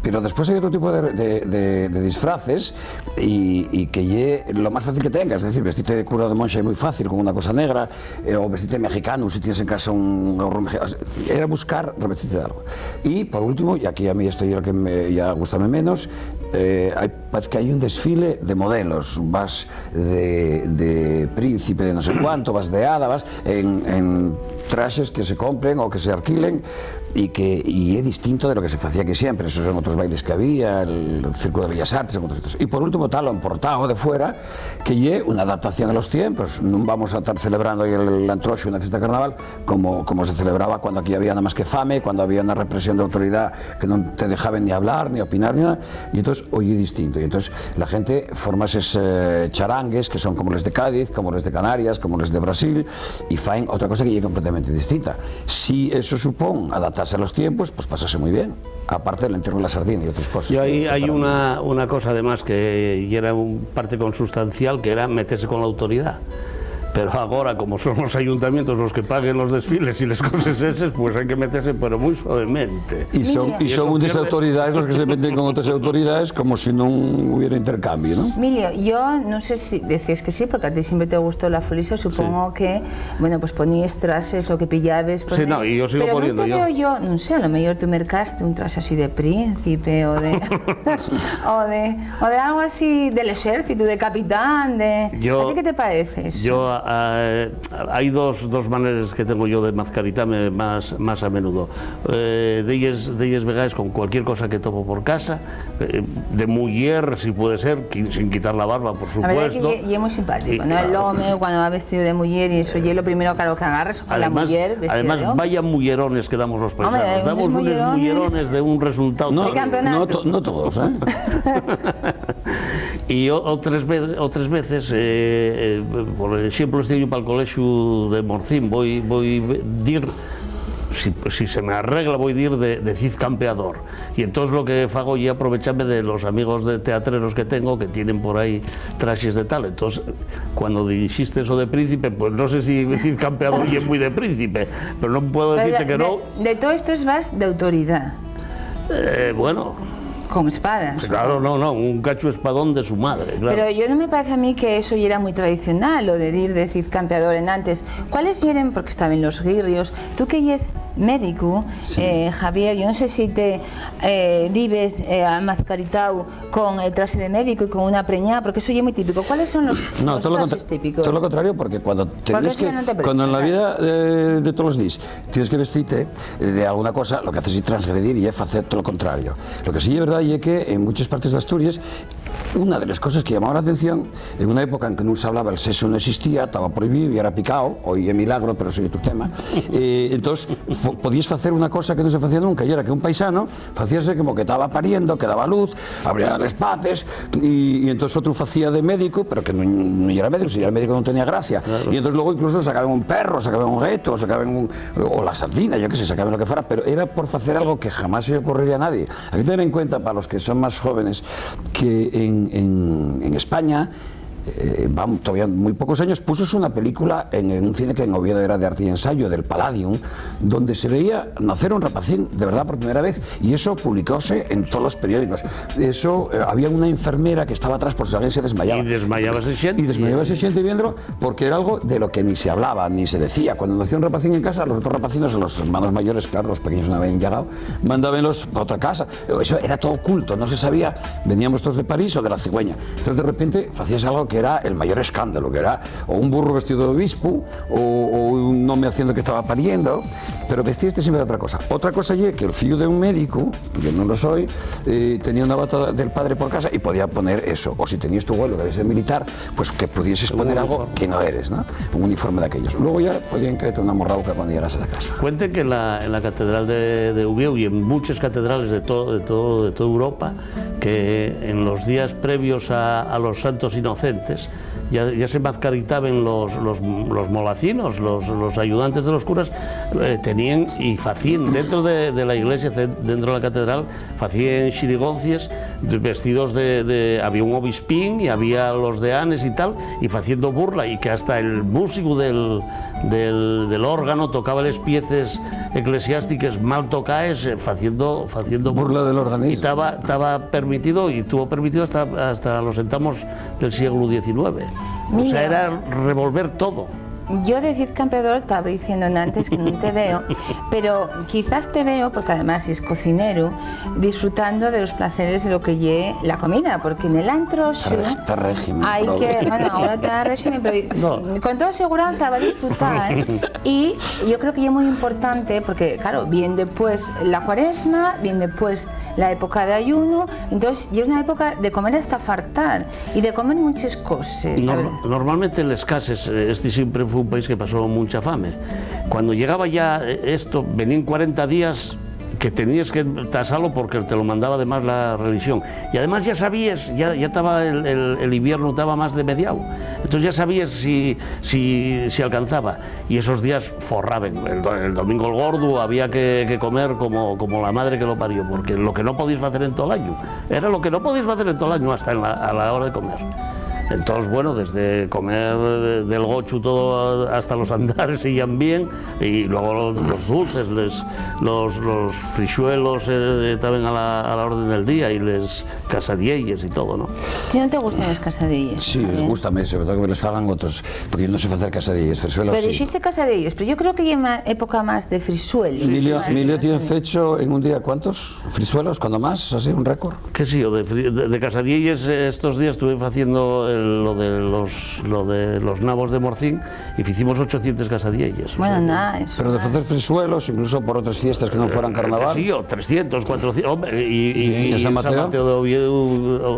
Pero después hay otro tipo de, de, de, de disfraces y, y que ye lo más fácil que tengas. Es decir, vestirte de cura o de monxa es muy fácil, con una cosa negra, eh, o vestirte de mexicano, si tienes en casa un gorro mexe-, era buscar revestirte de algo. Y por último, y aquí a mí esto es lo que me, ya gustame menos, eh, hay, parece que hay un desfile de modelos. Vas de, de príncipe de no sé cuánto, vas de hada, vas en, en traxes que se compren o que se alquilen y que, y es distinto de lo que se facía aquí siempre. Esos son otros bailes que había, el Círculo de Bellas Artes, en otros sitios. Y por último, tal, lo importado de fuera, que ye una adaptación a los tiempos. Nun vamos a estar celebrando hoy el, el antroxo, una fiesta de carnaval, como, como se celebraba cuando aquí había nada más que fame, cuando había una represión de autoridad que no te dejaban ni hablar, ni opinar, ni nada. Y entonces hoy es distinto. Y entonces la gente forma esos, eh, charangues que son como los de Cádiz, como los de Canarias, como los de Brasil, y faen otra cosa que es completamente distinta. Si eso supone adaptarse a los tiempos, pues pasarse muy bien. Aparte del entierro de la sardina y otras cosas. Y ahí que hay para mí una, una cosa además que era un parte consustancial, que era meterse con la autoridad. Pero agora, como son los ayuntamientos los que paguen los desfiles y les coses eses, pues hay que meterse, pero muy suavemente. Y son, Mira. Y y son son unas fiestas autoridades los que se meten con otras autoridades como si no hubiera intercambio, ¿no? Emilio, yo no sé si decías que sí, porque a ti siempre te gustó la folixa, supongo Sí. que, bueno, pues ponías traxes, lo que pillabes. Sí, no, y yo sigo poniendo, yo. Pero no te veo yo, no sé, a lo mejor tú mercaste un traje así de príncipe o de, o de, o de algo así del ejército, de capitán, de... Yo, ¿a ti qué te parece eso? Yo a, Ah, hai dos, dos maneres que tengo yo de mazcaritame más, más a menudo. Eh, delles, delles vegaes con cualquier cosa que topo por casa, eh, de muyer, si puede ser, qui-, sin quitar la barba, por supuesto. La verdad que ye, ye muy simpático, ¿no? El home, cuando va vestido de muyer y eso, ye lo primero, claro, que agarras con la muyer vestida de home. Además, vaya mullerones que damos los paisanos. Damos unos mullerones de un resultado. No, no to-, no todos, ¿eh? Y o-, otres ve-, otres veces, eh, eh, por exemplo, este año pa'l colexiu de Morcín, voi, voi ve-, dir, si, si se me arregla, voi dir de, de Cid Campeador. Y entonces lo que fago ye aprovechame de los amigos de teatreros que tengo, que tienen por ahí traxes de tal. Entonces, cuando dixiste eso de príncipe, pues no sé si Cid Campeador ye muy de príncipe, pero no puedo decirte que no. De todo esto es más de autoridad. Eh, bueno. Con espadas. Claro, no, no, un cacho espadón de su madre, claro. Pero yo no me parece a mí que eso ya era muy tradicional, lo de dir de Cid Campeador en antes. ¿Cuáles eran? Porque estaban los guirrios. Tú que yes médico, eh, Javier, yo no sé si te, eh, dives, eh, amazcaritao con el traje de médico y con una preñada, porque eso ya es muy típico. ¿Cuáles son los, los trajes típicos? No, todo lo contra-, todo lo contrario, porque cuando te ves que, cuando en la vida de, de todos los días tienes que vestirte, eh, de alguna cosa, lo que haces es transgredir y es hacer todo lo contrario. Lo que sí es verdad es que en muchas partes de Asturias, una de las cosas que llamaba la atención, en una época en que no se hablaba, el sexo no existía, estaba prohibido y era picado, hoy es milagro, pero eso es otro tema. Eh, entonces, fo-, podías hacer una cosa que no se hacía nunca, y era que un paisano facíase como que estaba pariendo, que daba luz, abría las patas, y, y entonces otro facía de médico, pero que no, no era médico, si era médico no tenía gracia. Claro. Y entonces luego incluso sacaban un perro, sacaban un gato, sacaban un, o la sardina, yo qué sé, sacaban lo que fuera, pero era por hacer algo que jamás se le ocurriría a nadie. Hay que tener en cuenta, para los que son más jóvenes, que en, en, en España, eh, van todavía muy pocos años, puso una película en, en un cine que en Oviedo era de arte y ensayo, del Palladium, donde se veía nacer un rapacín de verdad por primera vez, y eso publicóse en todos los periódicos. Eso, eh, había una enfermera que estaba atrás por si alguien se desmayaba. Y desmayábase xente. Y desmayábase xente viéndolo, porque era algo de lo que ni se hablaba, ni se decía. Cuando nació un rapacín en casa, los otros rapacinos, los hermanos mayores, claro, los pequeños no habían llegado, mandábenlos pa otra casa. Eso era todo oculto, no se sabía. Veníamos todos de París o de la cigüeña. Entonces, de repente, hacías algo que era el mayor escándalo, que era o un burro vestido de obispo, o, o un home haciendo que estaba pariendo, pero vestíaste siempre de otra cosa. Otra cosa ye que el fiu de un médico, yo no lo soy, eh, tenía una bata del padre por casa y podía poner eso. O si tenías tu abuelo que debe ser militar, pues que pudieses poner algo que no eres, ¿no? Un uniforme de aquellos. Luego ya podían caerte una morrauca cuando llegases a casa. Cuenten que en la, en la Catedral de, de Uviéu y en muchas catedrales de to-, de todo, de toda Europa, que en los días previos a, a los Santos Inocentes, ya, ya se mascaritaban los, los, los molacinos, los, los ayudantes de los curas, eh, tenían y facían dentro de, de la iglesia, ce-, dentro de la catedral, facían xirigoncies de, vestidos de, de, había un obispín y había los deanes y tal, y faciendo burla, y que hasta el músico del, del, del órgano tocaba les pieces eclesiástiques mal tocaes, eh, faciendo, faciendo burla del organismo. Y taba, taba permitido, y tuvo permitido hasta, hasta los sentamos del siglo diecinueve. O sea, era revolver todo. Yo de Cid Campeador estaba diciendo antes que no te veo, pero quizás te veo, porque además es cocinero, disfrutando de los placeres de lo que ye la comida, porque en el antro hay que, bueno, ahora está régimen, pero con toda seguridad va a disfrutar. Y yo creo que es muy importante, porque claro, bien después la cuaresma, bien después la época de ayuno, entonces, y es una época de comer hasta fartar y de comer muchas cosas. Normalmente les cases, eh, este siempre fue un país que pasó mucha fame. Cuando llegaba ya, eh, esto, venían cuarenta días que tenías que tasalo porque te lo mandaba además la religión. Y además ya sabías, ya, ya estaba el, el, el invierno estaba más de mediado. Entonces ya sabías si, si, si alcanzaba. Y esos días forraben. El do-, el domingo el gordo había que, que comer como, como la madre que lo parió, porque lo que no podías hacer en todo el año, era lo que no podías hacer en todo el año, hasta en la, a la hora de comer. Entonces, bueno, desde comer de, del gochu todo hasta los andares seguían bien, y luego los, los dulces, les, los, los frixuelos, eh, también a la, a la orden del día, y les casadielles y todo, ¿no? ¿Ti no te gustan les casadielles? Sí, me gustan, sobre todo que me les fagan otros. Porque yo no sé hacer casadielles, frisuelos sí. Pero dijiste casadielles, pero yo creo que hay una época más de frisuelos. Milio, Milio tiene fecho en un día, ¿cuántos frisuelos? Cuando más, así, un récord. ¿Qué sé yo? De fri-, de, de casadielles, eh, estos días estuve haciendo lo de los, lo de los nabos de Morcín, y ficimos ochocientas casadielles. Bueno, o sea, nada, eso. Pero de facer frisuelos, incluso por otras fiestas que no fueran carnaval. Sí, o trescientos, cuatrocientos, hombre, y, y, y en San Mateo de Oviedo,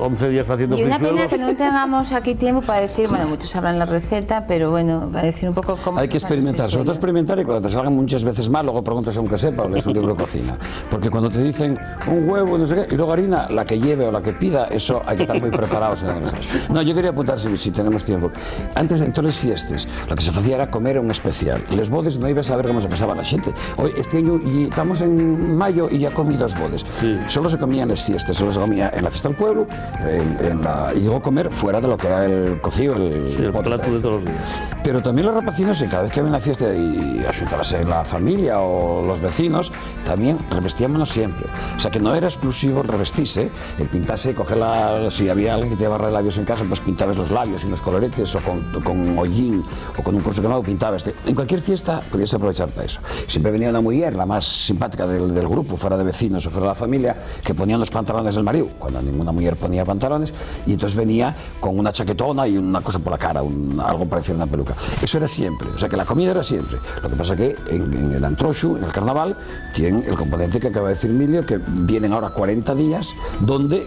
once días haciendo frisuelos. Y una pena que no tengamos aquí tiempo para decir, bueno, muchos sabrán la receta, pero bueno, para decir un poco cómo se hacen los frisuelos. Hay que experimentar, sobre todo experimentar, y cuando te salgan muchas veces mal, luego preguntas a un que sepa o lees un libro de cocina. Porque cuando te dicen un huevo, no sé qué, y luego harina, la que lleve o la que pida, eso hay que estar muy preparado, señores. No, yo quería apuntar si, si tenemos tiempo. Antes, en todas las fiestas, lo que se hacía era comer un especial. Les bodes no iba a saber cómo se pasaba la gente. Hoy, este año, y estamos en mayo y ya comí dos bodes. Sí. Solo se comía en las fiestas, solo se comía en la fiesta del pueblo, en, en la, y digo comer fuera de lo que era el cocido, el plato de todos los días. Sí, el pote. Pero también los rapacinos, y cada vez que había una fiesta y ayudábase la familia o los vecinos, también revestíamos siempre. O sea que no era exclusivo el revestirse, el pintarse, coger la, si había alguien que tenía barra de labios en casa, pues pintabas los labios y unos coloretes, o con, con hollín, o con un curso quemado, pintabas. En cualquier fiesta podías aprovechar para eso. Siempre venía una mujer, la más simpática del, del grupo, fuera de vecinos o fuera de la familia, que ponía unos pantalones del marido, cuando ninguna mujer ponía pantalones, y entonces venía con una chaquetona y una cosa por la cara, un, algo parecido a una peluca. Eso era siempre, o sea que la comida era siempre. Lo que pasa que en, en el antroxu, en el carnaval, tiene el componente que acaba de decir Emilio, que vienen ahora cuarenta días donde,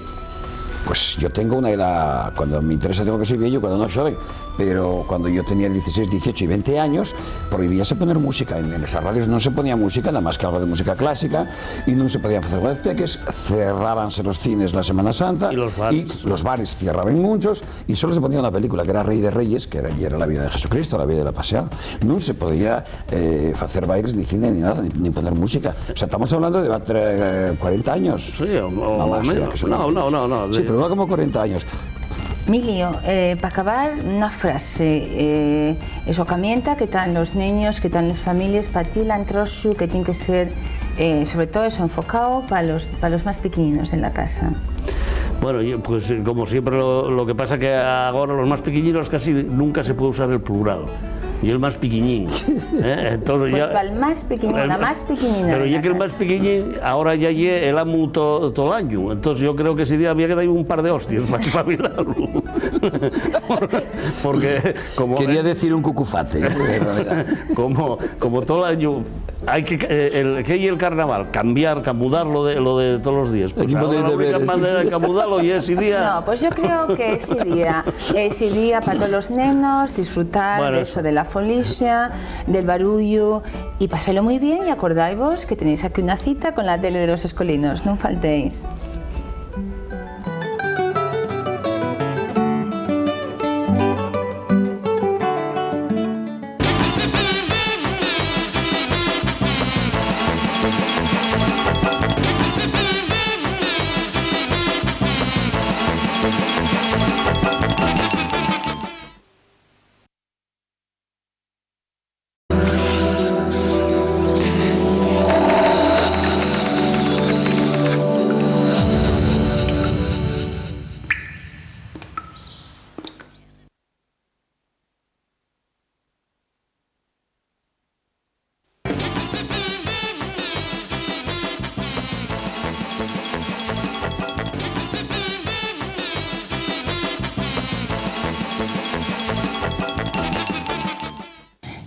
pues, yo tengo una edad, cuando me interesa digo que soy viejo, cuando no, joven, pero cuando yo tenía dieciséis, dieciocho y veinte años, prohibíase poner música. En, en esas radios no se ponía música, nada más que algo de música clásica, y no se podían hacer discoteques, cerrábanse los cines la Semana Santa, y los bares. Y los bares cerraban muchos, y solo se ponía una película, que era Rey de Reyes, que era, y era la vida de Jesucristo, la vida de la Pasión. No se podía, eh, hacer bailes, ni cine, ni nada, ni, ni poner música. O sea, estamos hablando de, eh, cuarenta años. Sí, o, o, no más, o menos. No, no, no, no. Sí, pero va como cuarenta años. Emilio, eh, pa acabar, una frase, eh, eso, camienta, que tán los neños, que tán les families, pa ti, l'antroxu, que tien que ser, eh, sobre todo eso, enfocao pa los, pa los más piquiñinos de la casa. Bueno, yo, pues, eh, como siempre, lo, lo que pasa que agora los más piquiñinos casi nunca se puede usar el plural. Y el más piquiñín, ¿eh? Entonces, pues ya, pa'l más piquiñín, la más piquiñina de la casa. Pero ya que el más piquiñín, ahora ya ye el amu to-, tol añu. Entonces, yo creo que ese día había que dar un par de hostias pa espabilarlo. Porque, porque como, quería decir un cucufate, ¿eh? En realidad. Como, como tol añu, hay que, eh, el, que hay el carnaval, cambiar, camudar lo de, lo de todos los días. Pues ahora la única manera de camudalo ye ese día. No, pues yo creo que ese día, ese día pa todos los nenos disfrutar, bueno, de eso, de la folixa, del barullo, y pasalo muy bien, y acordaivos que tenéis aquí una cita con la tele de los escolinos, nun faltéis.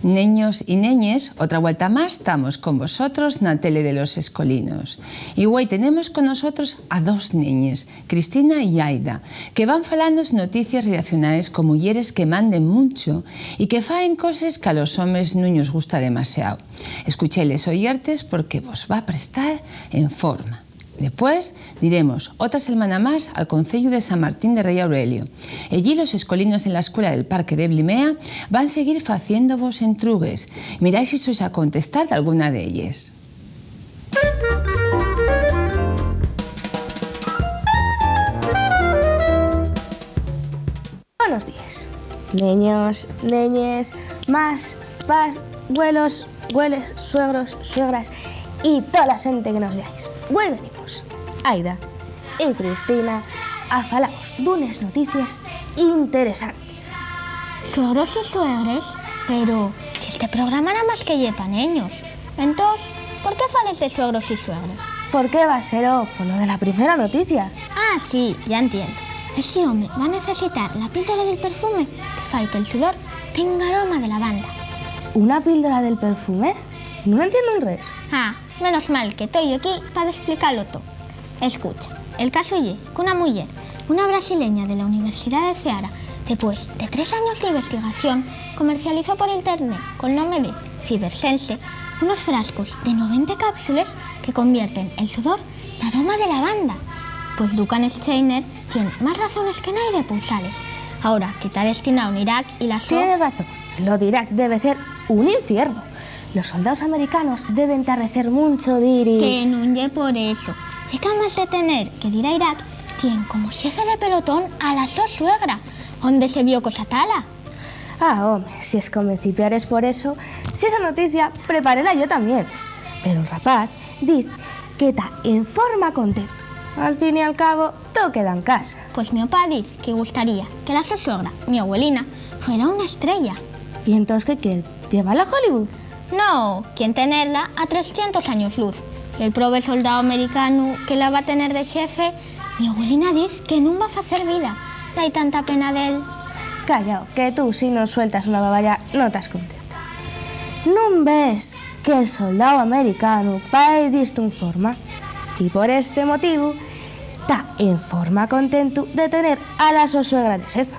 Neños y neñes, otra vuelta más tamos con vosotros na tele de los escolinos. Y güei tenemos con nosotros a dos neñes, Cristina y Aida, que van falanos noticies relacionaes con muyeres que manden muncho y que faen coses qu'a los homes nun-yos gusta demasiao. Escuchéles, oyertes, porque vos va prestar en forma. Depués, diremos otra selmana más al conceyu de San Martín de Rei Aurelio. Ellí los escolinos en la escuela del Parque de Blimea van seguir faciéndovos entrugues. Mirai si sois a contestar d'alguna d'elles. Bonos díes, neños, neñes, mas, pas, güelos, güeles, suegros, suegras y tola xente que nos veáis. Güei venimos, Aida y Cristina, a falavos d'unes noticies interesantes. Suegros y suegres, pero si este programa namás que ye pa neños. Entós, ¿por qué fales de suegros y suegres? ¿Por qué va a ser, oh, por lo de la primera noticia? Ah, sí, ya entiendo. Esi home va necesitar la píldora del perfume que fai que'l sudor tenga aroma de lavanda. ¿Una píldora del perfume? Nun entiendo un res. Ah, menos mal que toi yo aquí pa desplicalo to. Escucha, el casu ye qu'una muyer, una brasileña de la Universidá de Ceará, depués de tres años d'investigación, comercializó por internet col nome de Fibersense unos frascos de noventa cápsules que convierten el sudor n'aroma de lavanda. Pues Duncan Scheiner tien más razones que naide p'usales, ahora que ta destinao n'Irak y la so... Tienes razón, lo d'Irak debe ser un infierno. Los soldaos americanos deben tarrecer muncho, diri. Que nun ye por eso. Ye qu'amás de tener que dir a Irak, tien como xefe de pelotón a la so suegra, onde se vio cosa tala. Ah, home, si es que en principio eres por eso, si esa noticia preparéla yo tamién. Pero el rapaz diz que ta en forma contentu. Al fin y al cabo, to queda en casa. Pues mi opa diz que gustaría que la so suegra, mi abuelina, fuera una estrella. ¿Y entós qué quier? ¿Llevala a Hollywood? No, quier tenerla a trescientos años luz. Y el probe soldao americanu que la va tener de xefe, mi abuelina diz que nun va facer vida. Dai tanta pena d'él. Calla, que tú, si no sueltas una babaya, no tas contenta. ¿Nun ves que'l soldao americanu paez disto en forma? Y por este motivu, ta en forma contentu de tener a la so suegra de xefa,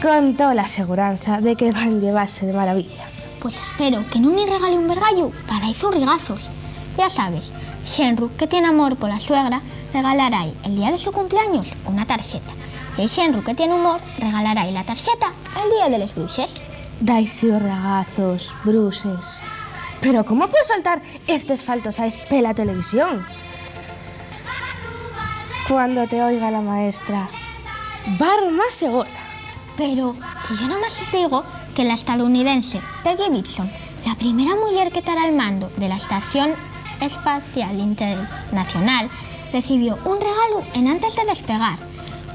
con tola seguranza de que van llevase de maravilla. Pues espero que nun-y regale un vergayu pa dai zurrigazos. Ya sabes, xenru que tien amor pola suegra regalarái el día de su cumpleaños una tarxeta, y el xenru que tien humor regalarái la tarxeta el día de les bruxes. Dai zurrigazos, bruxes. Pero ¿cómo puedes soltar estes faltos aes pela televisión? Cuando te oiga la maestra, barma se gorda. Pero si yo namás os digo que la estadounidense Peggy Gibson, la primera muyer que tará al mando de la Estación Espacial Internacional, recibió un regalu enantes de despegar,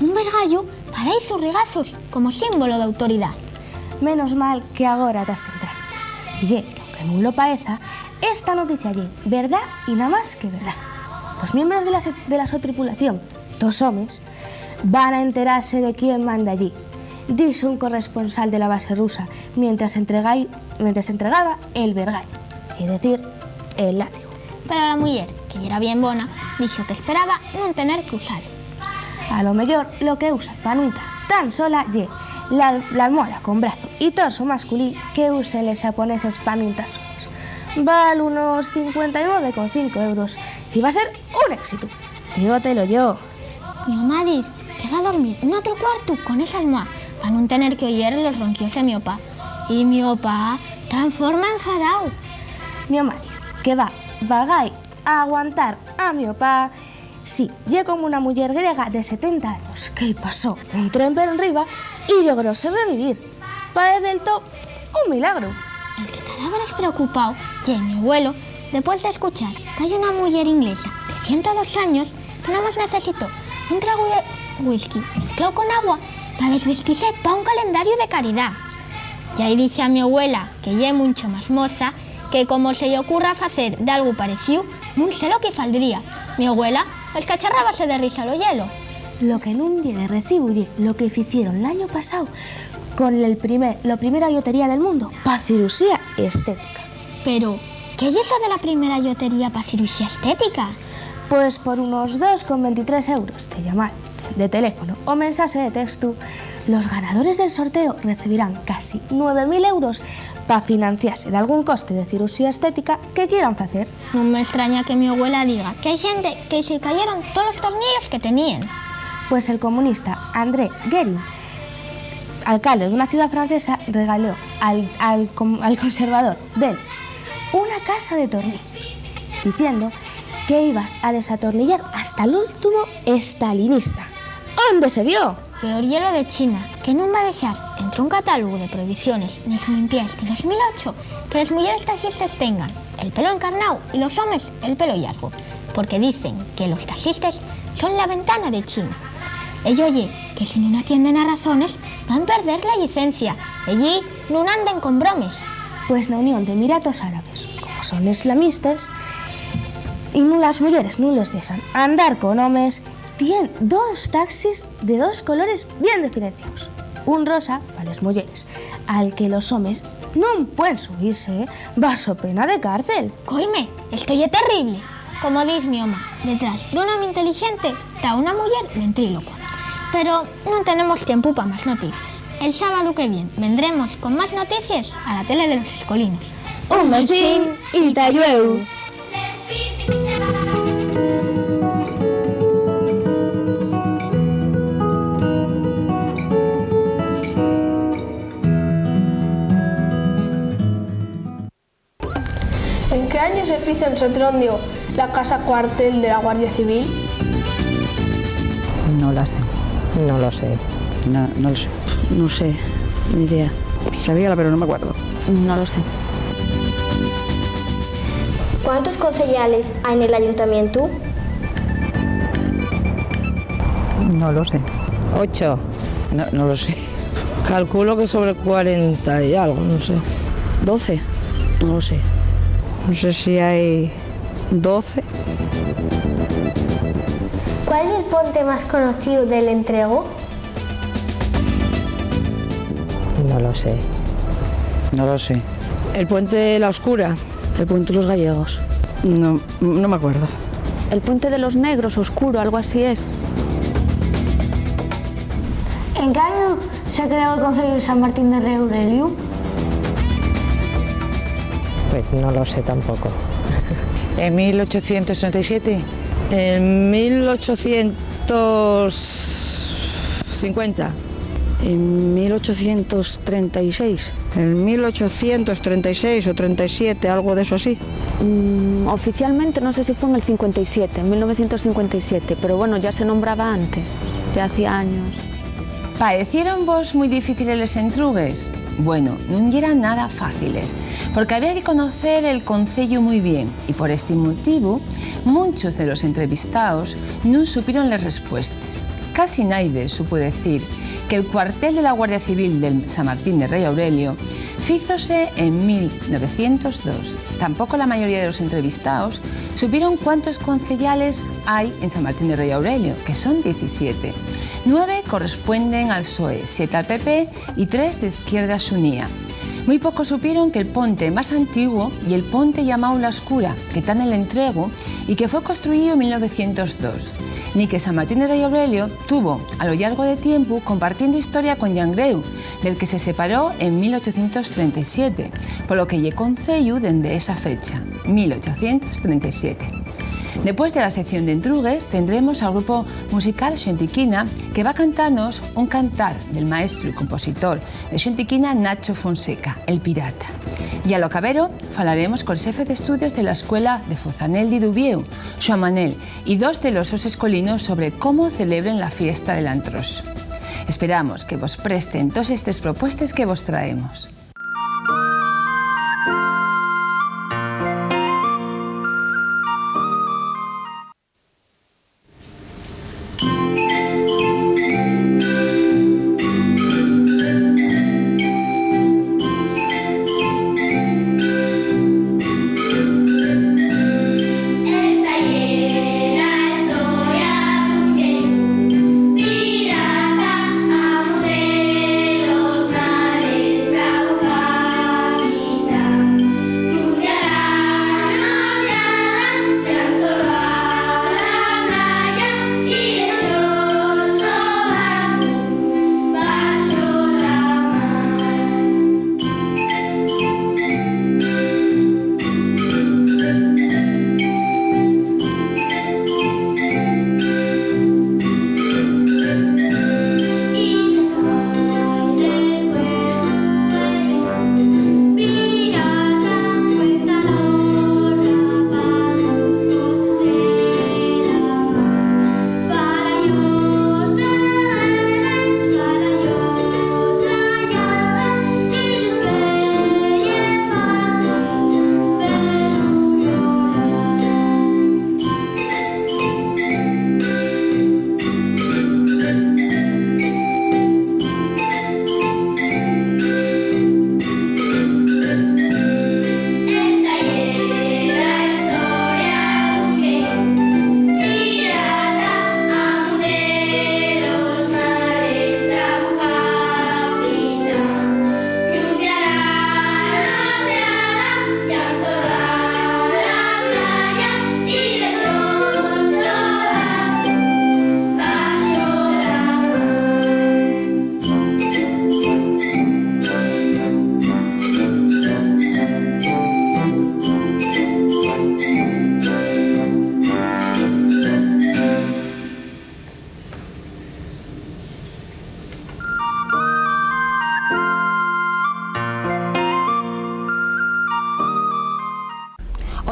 un vergayu pa dai zurrigazos como símbolo d'autoridá. Menos mal que agora tas centrao. Ye que, aunque nun lo paeza, esta noticia ye verdá y namás que verdá. Los miembros de la se-, de la so tripulación, dos homes, van a enterase de quién manda allí, dixo un corresponsal de la base rusa mientras entregai-, mientras entregaba el vergayu, es decir, el látigo. Pero la muyer, que yera bien bona, dixo que esperaba nun tener que usalo. A lo meyor, lo que usa pa nun tar tan sola ye la, la almohada con brazo y torso masculín que usen les xaponeses pa nun tar soles. Val unos cincuenta y nueve con cinco euros y va ser un éxitu. Dígotelo yo. Mi homa diz que va dormir n'otru cuartu con esa almohá, pa nun tener que oyer los ronquios de mi opa. Y mi opa ta en forma enfadao. Mi homa diz que va vagai aguantar a mi opa. Sí, ye como una muyer griega de setenta años que-y pasó un tren per enriba y llogró sobrevivir. Paez del to un milagru. El que ta la veres preocupao ye mi abuelo, depués d'escuchar qu'hai una muyer inglesa de ciento dos años que namás necesitó un tragu de whisky mezcláu con agua pa desvistise pa un calendariu de caridá. Ya-y dixe a mi abuela que ye muncho más moza, que como se-y ocurra facer dalgo parecíu, nun sé lo que faldría. Mi abuela escacharrábase de risa al oyelo. Lo que nun ye de recibu ye lo que ficieron l'año pasáu con el primer, la primera llotería del mundo pa ciruxía estética. Pero, ¿qué ye eso de la primera llotería pa ciruxía estética? Pues por unos dos con ventitrés euros de llamar de teléfono o mensaxe de textu, los ganadores del sorteo recibirán casi nueve mil euros pa financiase d'algún coste de ciruxía estética que quieran facer. Nun m'estraña que mi abuela diga que hai xente que-y se cayeron tolos tornillos que teníen. Pues el comunista André Guérin, alcalde d'una ciudá francesa, regaló al, al com-, al conservador Denis una casa de tornillos, diciendo que ibas a desatornillar hasta l'último estalinista. ¿Ónde se vio? Peor ye lo de China, que nun va dexar entrar un catálogu de prohibiciones nes Olimpiaes de dos mil ocho que les muyeres taxistes tengan el pelo encarnao y los homes el pelo llargo, porque dicen que los taxistes son la ventana de China. Ello ye que si nun atienden a razones, van perder la llicencia. Ellí nun anden con bromes. Pues na Unión d'Emiratos Árabes, como son islamistes, y nun, las muyeres nun les dexan andar con homes, Tien dos taxis de dos colores bien diferenciaos. Un rosa pa les muyeres, al que los homes nun puen subise, eh, va so pena de cárcel. Coime, esto ye terrible. Como diz mi home, detrás d'un home intelixente ta una muyer ventrílocua. Pero nun tenemos tiempu pa más noticias. El sábadu que vien vendremos con más noticias a la tele de los escolinos. Un besín y ta llueu. ¿En qué año se fizo en Sotrondio la casa cuartel de la Guardia Civil? No la sé. No lo sé. No, no lo sé. No sé, ni idea. Sabíala, pero no me acuerdo. No lo sé. ¿Cuántos concejales hay en el ayuntamiento? No lo sé. Ocho. No, no lo sé. Calculo que sobre cuarenta y algo, no sé. Doce. No lo sé. No sé si hay doce. ¿Cuál es el ponte más conocido del entrego? No lo sé. No lo sé. El puente de la Oscura. El puente de los Gallegos. No, no me acuerdo. El puente de los Negros, oscuro, algo así es. ¿En qué año se creó el Conceyu de San Martín de Rei Aureliu? Pues no lo sé tampoco. ¿En mil ochocientos treinta y siete? En mil ochocientos cincuenta. En mil ochocientos treinta y seis. En mil ochocientos treinta y seis o treinta y siete, algo de eso así. Mm, oficialmente no sé si fue en el cincuenta y siete, en mil novecientos cincuenta y siete, pero bueno, ya se nombraba antes, ya hacía años. ¿Pareciéronvos mui difíciles les entrugues? Bueno, nun yeran nada fáciles, porque había que conocer el conceyu mui bien, y por esti motivu, munchos de los entrevistaos nun supieron les respuestes. Casi naide supo decir que'l cuartel de la Guardia Civil del San Martín de Rei Aurelio fízose en mil novecientos dos. Tampoco la mayoría de los entrevistaos supieron cuántos conceyales hai en San Martín de Rei Aurelio, que son diecisiete. Nueve correspuenden al PSOE, siete al PP y tres d'Izquierda Xunía. Mui pocos supieron que'l ponte más antiguo ye'l ponte llamáu La Oscura, que ta nel entregu y que fue construíu en mil novecientos dos, ni que San Martín de Rei Aurelio tuvo, a lo llargo de tiempu, compartiendo historia con Llangreu, del que se separó en mil ochocientos treinta y siete, polo que ye conceyu dende esa fecha, mil ochocientos treinta y siete. Depués de la sección d'entrugues, tendremos al grupo musical Xentiquina, que va cantanos un cantar del maestru y compositor de Xentiquina, Nacho Fonseca, El Pirata. Y a lo cabero, falaremos col xefe d'estudios de la Escuela de Fozanel d'Idubiéu, Xuan Manel, y dos de los sos escolinos sobre cómo celebren la fiesta del Antroxu. Esperamos que vos presten toes estes propuestes que vos traemos.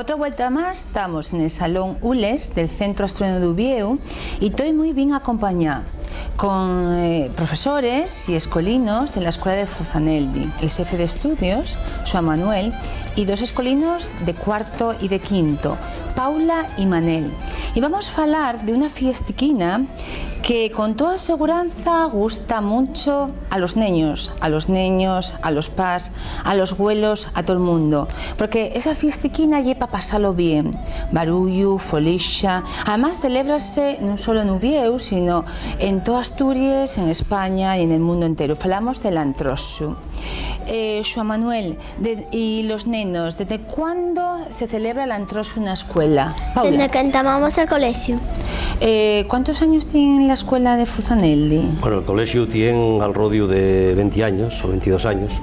Otra vuelta más, tamos nel Salón Ules del Centru Asturianu d'Uviéu y toi mui bien acompañá con, eh, profesores y escolinos de la Escuela de Fozaneldi, el xefe d'estudios, Xuan Manuel, y dos escolinos de cuarto y de quinto, Paula y Manel. Y vamos falar de una fiestiquina que con toda seguranza gusta muncho a los neños, a los neños, a los pas, a los güelos, a tol mundo, porque esa fiestiquina ye pa pasalo bien, barullu, folixa. Además, celébrase nun solo n'Uviéu, sino en toda Asturies, en España y en el mundo entero. Falamos del antroxu. Eh, Xuan Manuel, de, y los nenos, ¿desde cuándo se celebra l'antroxu na escuela? Paula. Dende que entamamos el colegio. Eh, ¿cuántos años tien la escuela de Fozaneldi? Bueno, el colegio tien al rodiu de venti años o ventidós años,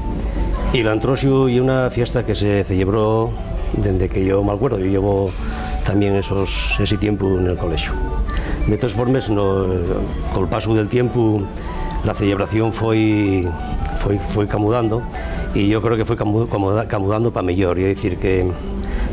y l'antroxu ye una fiesta que se celebró dende que yo me acuerdo. Yo llevo también esos, ese tiempo en el colegio. De todas formas, no, col pasu del tiempo, la celebración foi, foi, foi camudando, y yo creo que foi camu-, camuda-, camudando pa mellor. Es decir, que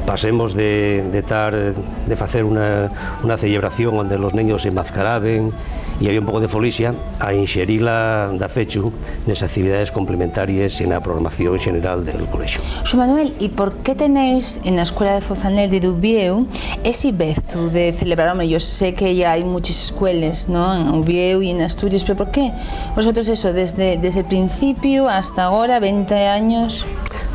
pasemos de, de tar, de facer una, una celebración onde los neños se enmascaraben y había un poco de folixa, a inxerila dafechu nes actividades complementaries y na programación xeneral del colegio. Xuan Manuel, ¿y por qué tenéis en la Escuela de Fozaneldi d'Uviéu ese bezu de celebrar? Home, yo sé que ya hay muchas escuelas, ¿no? En Uviéu y en Asturies, pero ¿por qué vosotros eso, desde, desde el principio hasta ahora, venti años?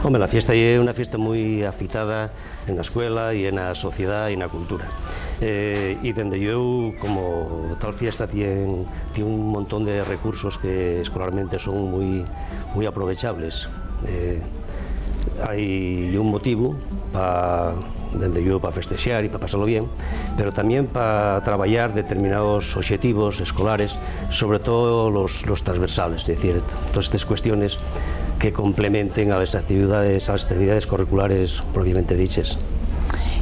Home, la fiesta ye una fiesta muy afitada en la escuela y en la sociedad y en la cultura. Eh, y dende yo, como tal fiesta, tiene, tiene un montón de recursos que escolarmente son muy, muy aprovechables. Eh, hay un motivo pa, dende yo, pa festexar y pa pasarlo bien, pero también pa trabayar determinados obxetivos escolares, sobre todo los, los transversales, es decir, todas estas cuestiones que complementen a las actividades, a las actividades curriculares propiamente dichas.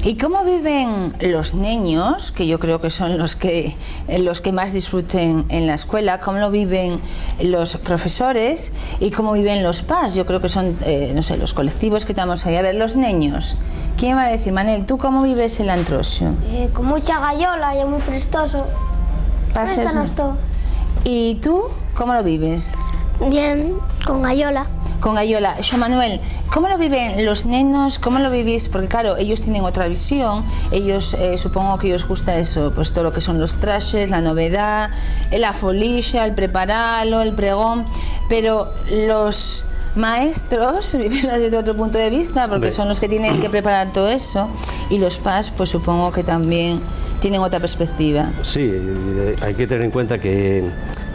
¿Y cómo viven los neños, que yo creo que son los que, los que más disfruten en la escuela? ¿Cómo lo viven los profesores y cómo viven los pas? Yo creo que son, eh, no sé, los colectivos que estamos ahí. A ver, los neños. ¿Quién va a decir? Manel, ¿tú cómo vives el antroxo? Eh, con mucha gayola, ye muy prestoso. Pasas. Préstanos todo. ¿Y tú cómo lo vives? Bien, con gayola. Con gayola. Xuan Manuel, ¿cómo lo viven los nenos? ¿Cómo lo vivís? Porque, claro, ellos tienen otra visión. Ellos, eh, supongo que ellos gusta eso, pues todo lo que son los traxes, la novedá, eh, la folixa, el preparalo, el pregón. Pero los maestros viven desde otro punto de vista, porque, hombre, son los que tienen que preparar todo eso. Y los pas, pues supongo que también tienen otra perspectiva. Sí, eh, hay que tener en cuenta que,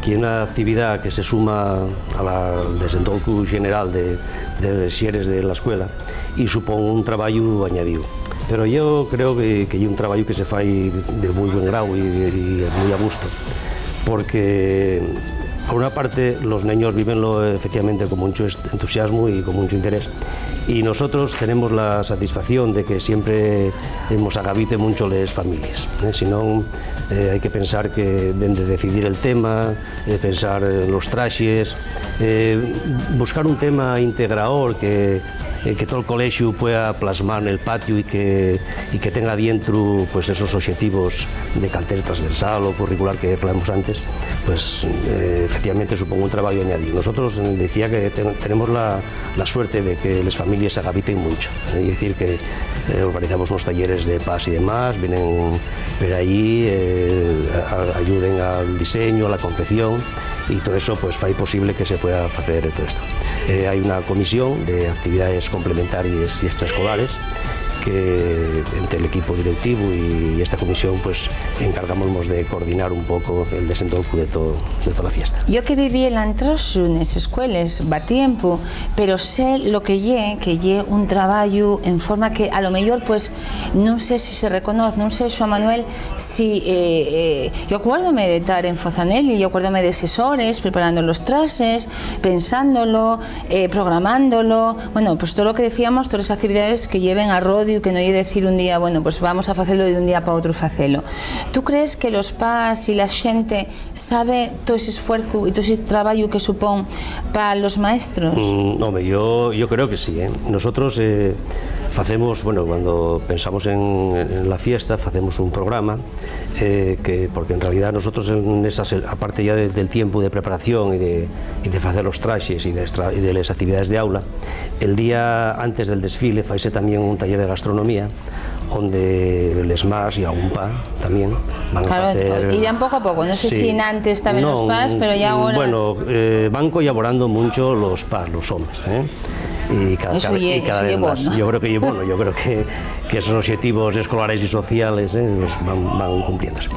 que una actividad que se suma a la, al desendolcu general de, de les xeres de la escuela y supón un trabayu añadiu. Pero yo creo que, que ye un trabayu que se fai de muy buen grau y, y muy a gusto, porque, por una parte, los neños vívenlo efectivamente con mucho est-, entusiasmo y con mucho interés, y nosotros tenemos la satisfacción de que siempre mos agaviten mucho les families, ¿eh? Si non, eh, hai que pensar que dende decidir el tema, eh, pensar en los traxes, eh, buscar un tema integraor que, eh, que todo el colegio pueda plasmar en el patio y que, y que tenga dientro, pues, esos objetivos de calter transversal o curricular que hablamos antes, pues, eh, efectivamente supón un trabayu añadiu. Nosotros, eh, decía que ten-, tenemos la, la suerte de que les families se agaviten mucho. Es decir, que, eh, organizamos unos talleres de pas y demás, vienen per allí, eh, a-, ayuden al diseño, a la confección, y todo eso, pues, fai posible que se pueda facer todo esto. Eh, hay una comisión de actividades complementarias y extraescolares que, entre el equipo directivo y esta comisión, pues, encargámonos de coordinar un poco el desendolcu de todo, de toda la fiesta. Yo que viví el antroxu nes escueles, va tiempo, pero sé lo que ye, que ye un trabayu en forma que a lo mellor, pues, nun sé si se reconoz, nun sé, Xuan Manuel, si, eh, eh, yo acuérdome de tar en Fozaneldi, yo acuérdome de eses hores preparando los traxes, pensándolo, eh, programándolo, bueno, pues todo lo que decíamos, todas las actividades que lleven a rodiu, que no ye decir un día, bueno, pues vamos a facelo de un día pa otru facelo. ¿Tú crees que los pas y la xente sabe todo ese esfuerzo y todo ese trabayu que supón pa los maestros? Mm, home, yo, yo creo que sí, ¿eh? Nosotros, eh, Facemos, bueno, cuando pensamos en, en la fiesta, facemos un programa, eh, que, porque en realidá nosotros en esas, aparte ya de, del tiempu de preparación y de, y de facer los traxes y de les tra-, y de les actividades de aula, el día antes del desfile faise tamién un taller de gastronomía, onde les mas y algún pa tamién van a Claro, facer. Y ya poco a poco, no sé Sí. si antes también los No, pas, pero ya ahora bueno, eh, van collaborando mucho los pas, los hombres, ¿eh? Y cada, Eso cada, ye, y cada eso ye vez más. Bueno. Yo creo que ye bueno, yo creo que, que esos objetivos escolares y sociales, ¿eh? Pues van, van cumpliéndose.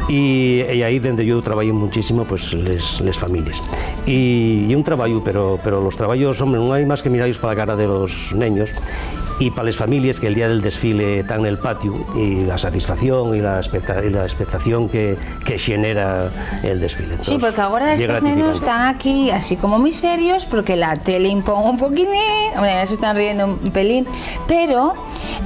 Y, y ahí donde yo trabajo muchísimo, pues les, les familias. Y, y un trabajo, pero, pero los trabajos, hombre, no hay más que mirarlos para la cara de los niños y para las familias que el día del desfile están en el patio y la satisfacción y la expecta-, y la expectación que, que genera el desfile. Sí, Entonces, porque ahora ye estos nenos gratificante. Están aquí así como muy serios, porque la tele impone un poquitín, hombre, ya se están riendo un pelín, pero,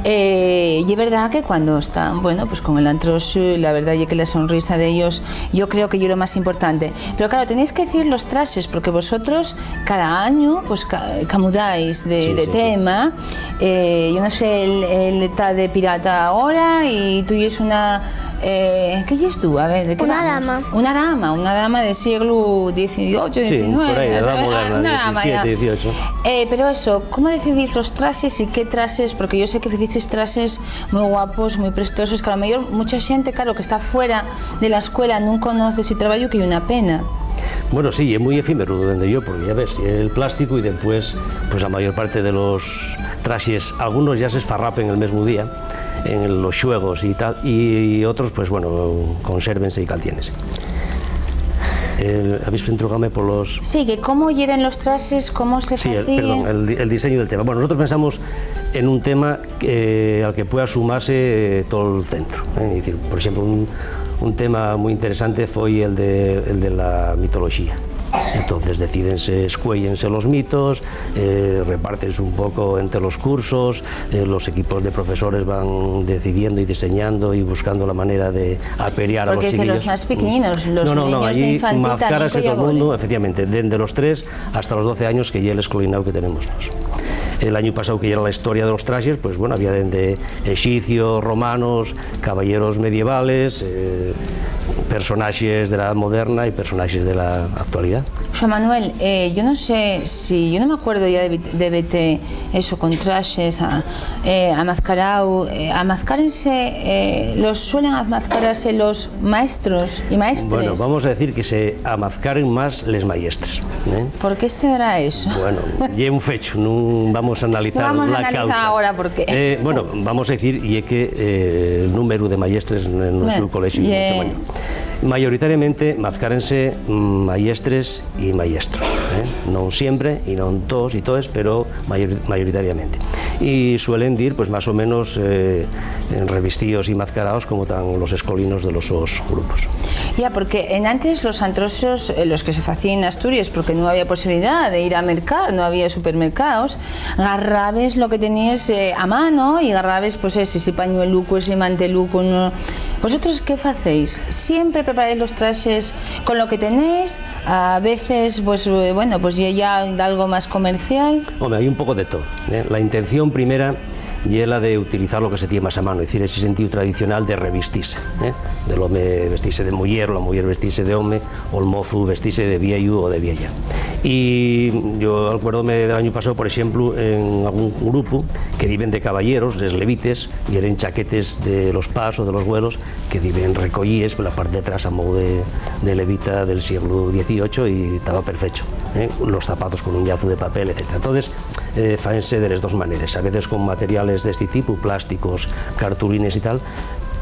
eh, y es verdad que cuando están, bueno, pues con el antroxu, la verdad es que la sonrisa de ellos, yo creo que es lo más importante. Pero claro, tenéis que decir los trajes, porque vosotros cada año, pues, ca-, camudáis de, Sí, de sí, sí. tema. Eh, yo no sé, él, él está de pirata ahora y tú y es una, eh, ¿qué es tú? A ver, ¿de qué Una vamos? Dama. Una dama, una dama del siglo dieciocho, Sí, diecinueve, por ahí, o sea, edad moderna, una dama, diecisiete, ya. Dieciocho. Eh, pero eso, ¿cómo decidís los trajes y qué trajes? Porque yo sé que hicisteis trajes muy guapos, muy prestosos, que a lo mejor mucha gente, claro, que está fuera de la escuela, no conoce ese trabajo, que es una pena. Bueno, sí, es muy efímero, donde yo, porque ya ves, el plástico y después, pues la mayor parte de los trajes, algunos ya se esfarrapen el mismo día en los juegos y tal, y otros, pues bueno, consérvense y caltiénense. El, habéis entregame por los Sí, que cómo hieren los trajes, cómo se Sí, el, hacían. Perdón, el, di-, el diseño del tema. Bueno, nosotros pensamos en un tema, eh, al que pueda sumarse, eh, todo el centro, ¿eh? Es decir, por ejemplo, un, un tema muy interesante fue el de, el de la mitología. Entonces decídense, escuéllense los mitos, eh, repártense un poco entre los cursos, eh, los equipos de profesores van decidiendo y diseñando y buscando la manera de aperiar a los Porque es de los chiquillos. Más pequeñinos, los No, no, no, niños de allí infantil también mazcárase todo el mundo, efectivamente, desde los tres hasta los doce años, que ya el escolinao que tenemos nós. El año pasado que ya era la historia de los trajes, pues bueno, había desde egipcios, romanos, caballeros medievales, eh, personajes de la edad moderna y personajes de la actualidad. José Manuel, eh, yo no sé si, yo no me acuerdo ya de, de vete eso con trajes, a, eh, amazcarao, eh, amazcárense, eh, los suelen amazcararse los maestros y maestres. Bueno, vamos a decir que se amazcaren más les maestres, ¿eh? ¿Por qué será eso? Bueno, ye un fecho, nun vamos a analizar No vamos a la analizar causa. Ahora por qué. Eh, bueno, vamos a decir, ye que, eh, el número de maestres en, en Eh, nuestro colegio ye ye mucho mayor. Mayoritariamente mazcárense, mm, maestres y maestros, ¿eh? Non siempre, y non todos y todes, pero mayor-, mayoritariamente. Y suelen dir, pues, más o menos, eh, en revistíos y mazcaraos como tan los escolinos de los sos grupos. Ya, porque en antes los antroxos, eh, los que se facían en Asturias, porque no había posibilidad de ir a mercar, no había supermercados, garrabes lo que tenías, eh, a mano y garrabes, pues, ese, ese pañueluco, ese manteluco, no. ¿Vosotros qué facéis? ¿Siempre preparáis los trajes con lo que tenéis? A veces, pues, eh, bueno, pues ya, ya algo más comercial. Home, hai un poco de todo, ¿eh? La intención primera ye la de utilizar lo que se tiene más a mano, es decir, ese sentido tradicional de revistise, ¿eh? Del home vestise de muyer, o la muyer vestise de home, o el mozu vestise de vieyu o de vieya. Y yo acuérdome del año pasado, por ejemplo, en algún grupo que diben de caballeros, les levites, y eran chaquetes de los pas o de los güelos, que diben recollíes por la parte de atrás a modo de, de levita del siglo dieciocho y estaba perfecto, ¿eh? Los zapatos con un llazo de papel, etcétera. Entonces, eh, faense de les dos maneres, a veces con materiales de este tipo, plásticos, cartulines y tal,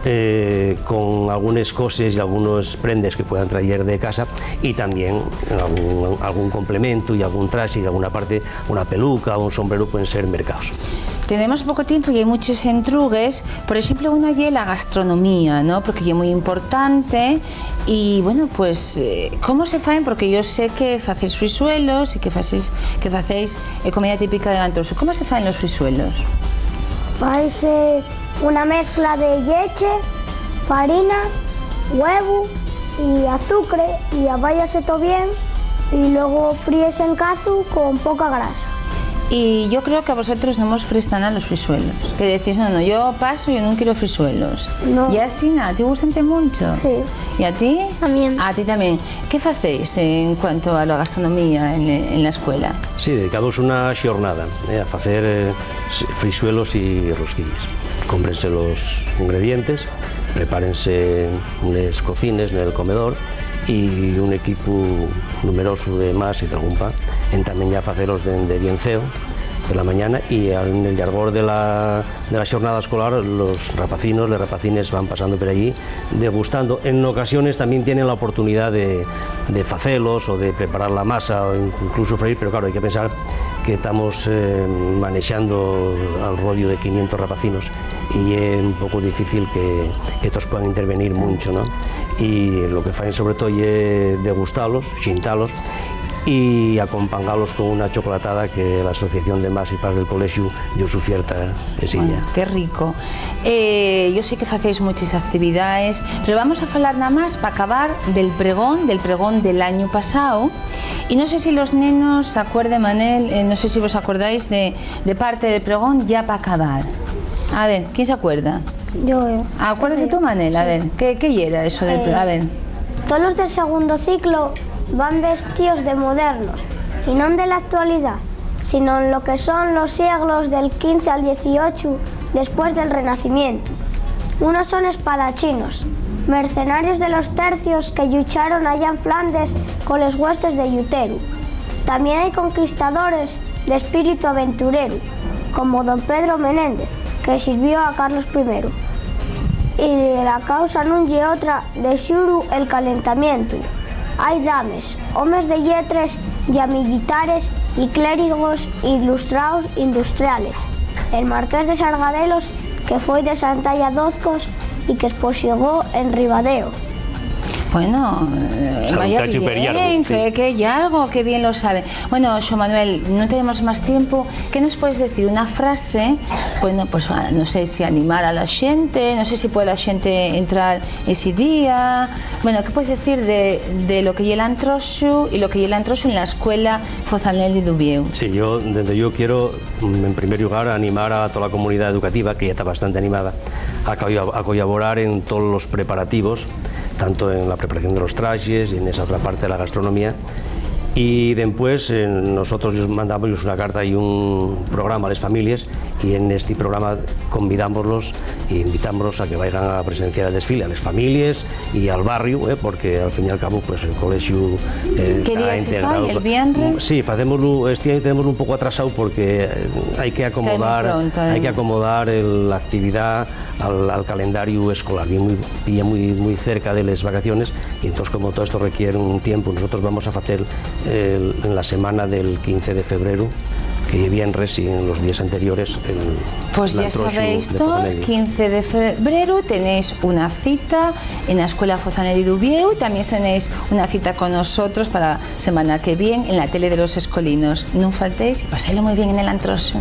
eh, con algunes coses y algunos prendes que puedan traer de casa y también algún, algún complemento y algún traje y alguna parte, una peluca o un sombrero pueden ser mercaos. Tenemos poco tiempo y hay muchos entrugues. Por exemplu, una ye la gastronomía, ¿no? Porque ye mui importante. Y, bueno, pues, eh, ¿cómo se faen? Porque yo sé que facéis frisuelos y que facéis, que facéis, eh, comida típica del Antroxu. ¿Cómo se faen los frisuelos? Faise una mezcla de lleche, farina, huevu y azucre y abáyase todo bien y luego fríese en cazu con poca grasa. Y yo creo que a vosotros no vos prestan a los frisuelos. Que decís, "No, no, yo paso, yo nun quiero frisuelos". No. ¿Y asina? ¿A ti gústante muncho? Sí. ¿Y a ti? También. A ti también. ¿Qué facéis en cuanto a la gastronomía en, en la escuela? Sí, dedicamos una xornada, eh, a facer, eh, s-, frisuelos y rosquilles. Cómprense los ingredientes, prepárense unes cocines nel comedor y un equipu numerosu de más y d'algún pa entamen ya a facelos dende bien ceo per la mañana y al, nel llargor de la, de la xornada escolar los rapacinos, les rapacines van pasando per allí degustando. En ocasiones también tienen la oportunidad de, de facelos o de preparar la masa o incluso freír, pero claro, hay que pensar que estamos, eh, manexando al rodio de quinientos rapacinos y es un poco difícil que, que todos puedan intervenir mucho, ¿no? Y lo que faen sobre todo es degustalos, xintalos y acompañarlos con una chocolatada que la Asociación de Mas y Pas del Colegio dio su oferta ese día. Bueno, qué rico. Eh, yo sé que facéis muchas actividades, pero vamos a falar nada más para acabar del pregón, del pregón del año pasado. Y no sé si los nenos se acuerden, Manel, eh, no sé si vos acordáis de, de parte del pregón, ya para acabar. A ver, ¿quién se acuerda? Yo, eh. Acuérdate tú, Manel, a ver, ¿qué, qué yera eso del pre-, a ver. Tolos del segundo ciclo van vestíos de modernos, y non de la actualidá, sino en lo que son los sieglos del quince al dieciocho después del Renacimiento. Unos son espadachinos, mercenarios de los tercios que llucharon allá en Flandes con les huestes de Lluteru. Tamién hai conquistadores d'espíritu aventureru, como don Pedro Menéndez, que sirvió a Carlos primero. Y la causa nun ye otra de xuru el calentamientu. Hai dames, homes de lletres ya militares y clérigos ilustraos industriales. El marqués de Sargadelos, que foi de Santalla d'Ozcos y que esposigó en Ribadeo. Bueno, eh, vaya bien, que, que ya algo, qué bien lo sabe. Bueno, Xo Manuel, no tenemos más tiempo. ¿Qué nos puedes decir? Una frase, bueno, pues, ah, no sé si animar a la gente, no sé si puede la gente entrar ese día. Bueno, ¿qué puedes decir de, de lo que ye l'antroxu y lo que ye l'antroxu en la escuela Fozanel de Dubieu? Sí, yo, desde yo quiero, mm, en primer lugar, animar a toda la comunidad educativa, que ya está bastante animada, a co-, a colaborar en todos los preparativos, tanto en la preparación de los trajes y en esa otra parte de la gastronomía. Y después, eh, nosotros yos mandamos una carta y un programa a las familias, y en este programa convidámoslos e invitámoslos a que vayan a presenciar el desfile, a las familias y al barrio, eh, porque al fin y al cabo, pues, el colegio, eh, ¿Qué día se fai? ¿El viernes? Sí, facémoslo, este año tenemos un poco atrasado porque, eh, hay que acomodar, hay que acomodar el, la actividad al, al calendario escolar. Viene muy, pilla muy, muy cerca de las vacaciones y entonces, como todo esto requiere un tiempo, nosotros vamos a facer el, en la semana del quince de febrero, que ye viernes, y en los días anteriores el, Pues ya sabéis todos, quince de febrero tenéis una cita en la Escuela Fozanel de Dubieu, también tenéis una cita con nosotros para la semana que viene en la tele de los escolinos. No faltéis y pasélo muy bien en el antroxo.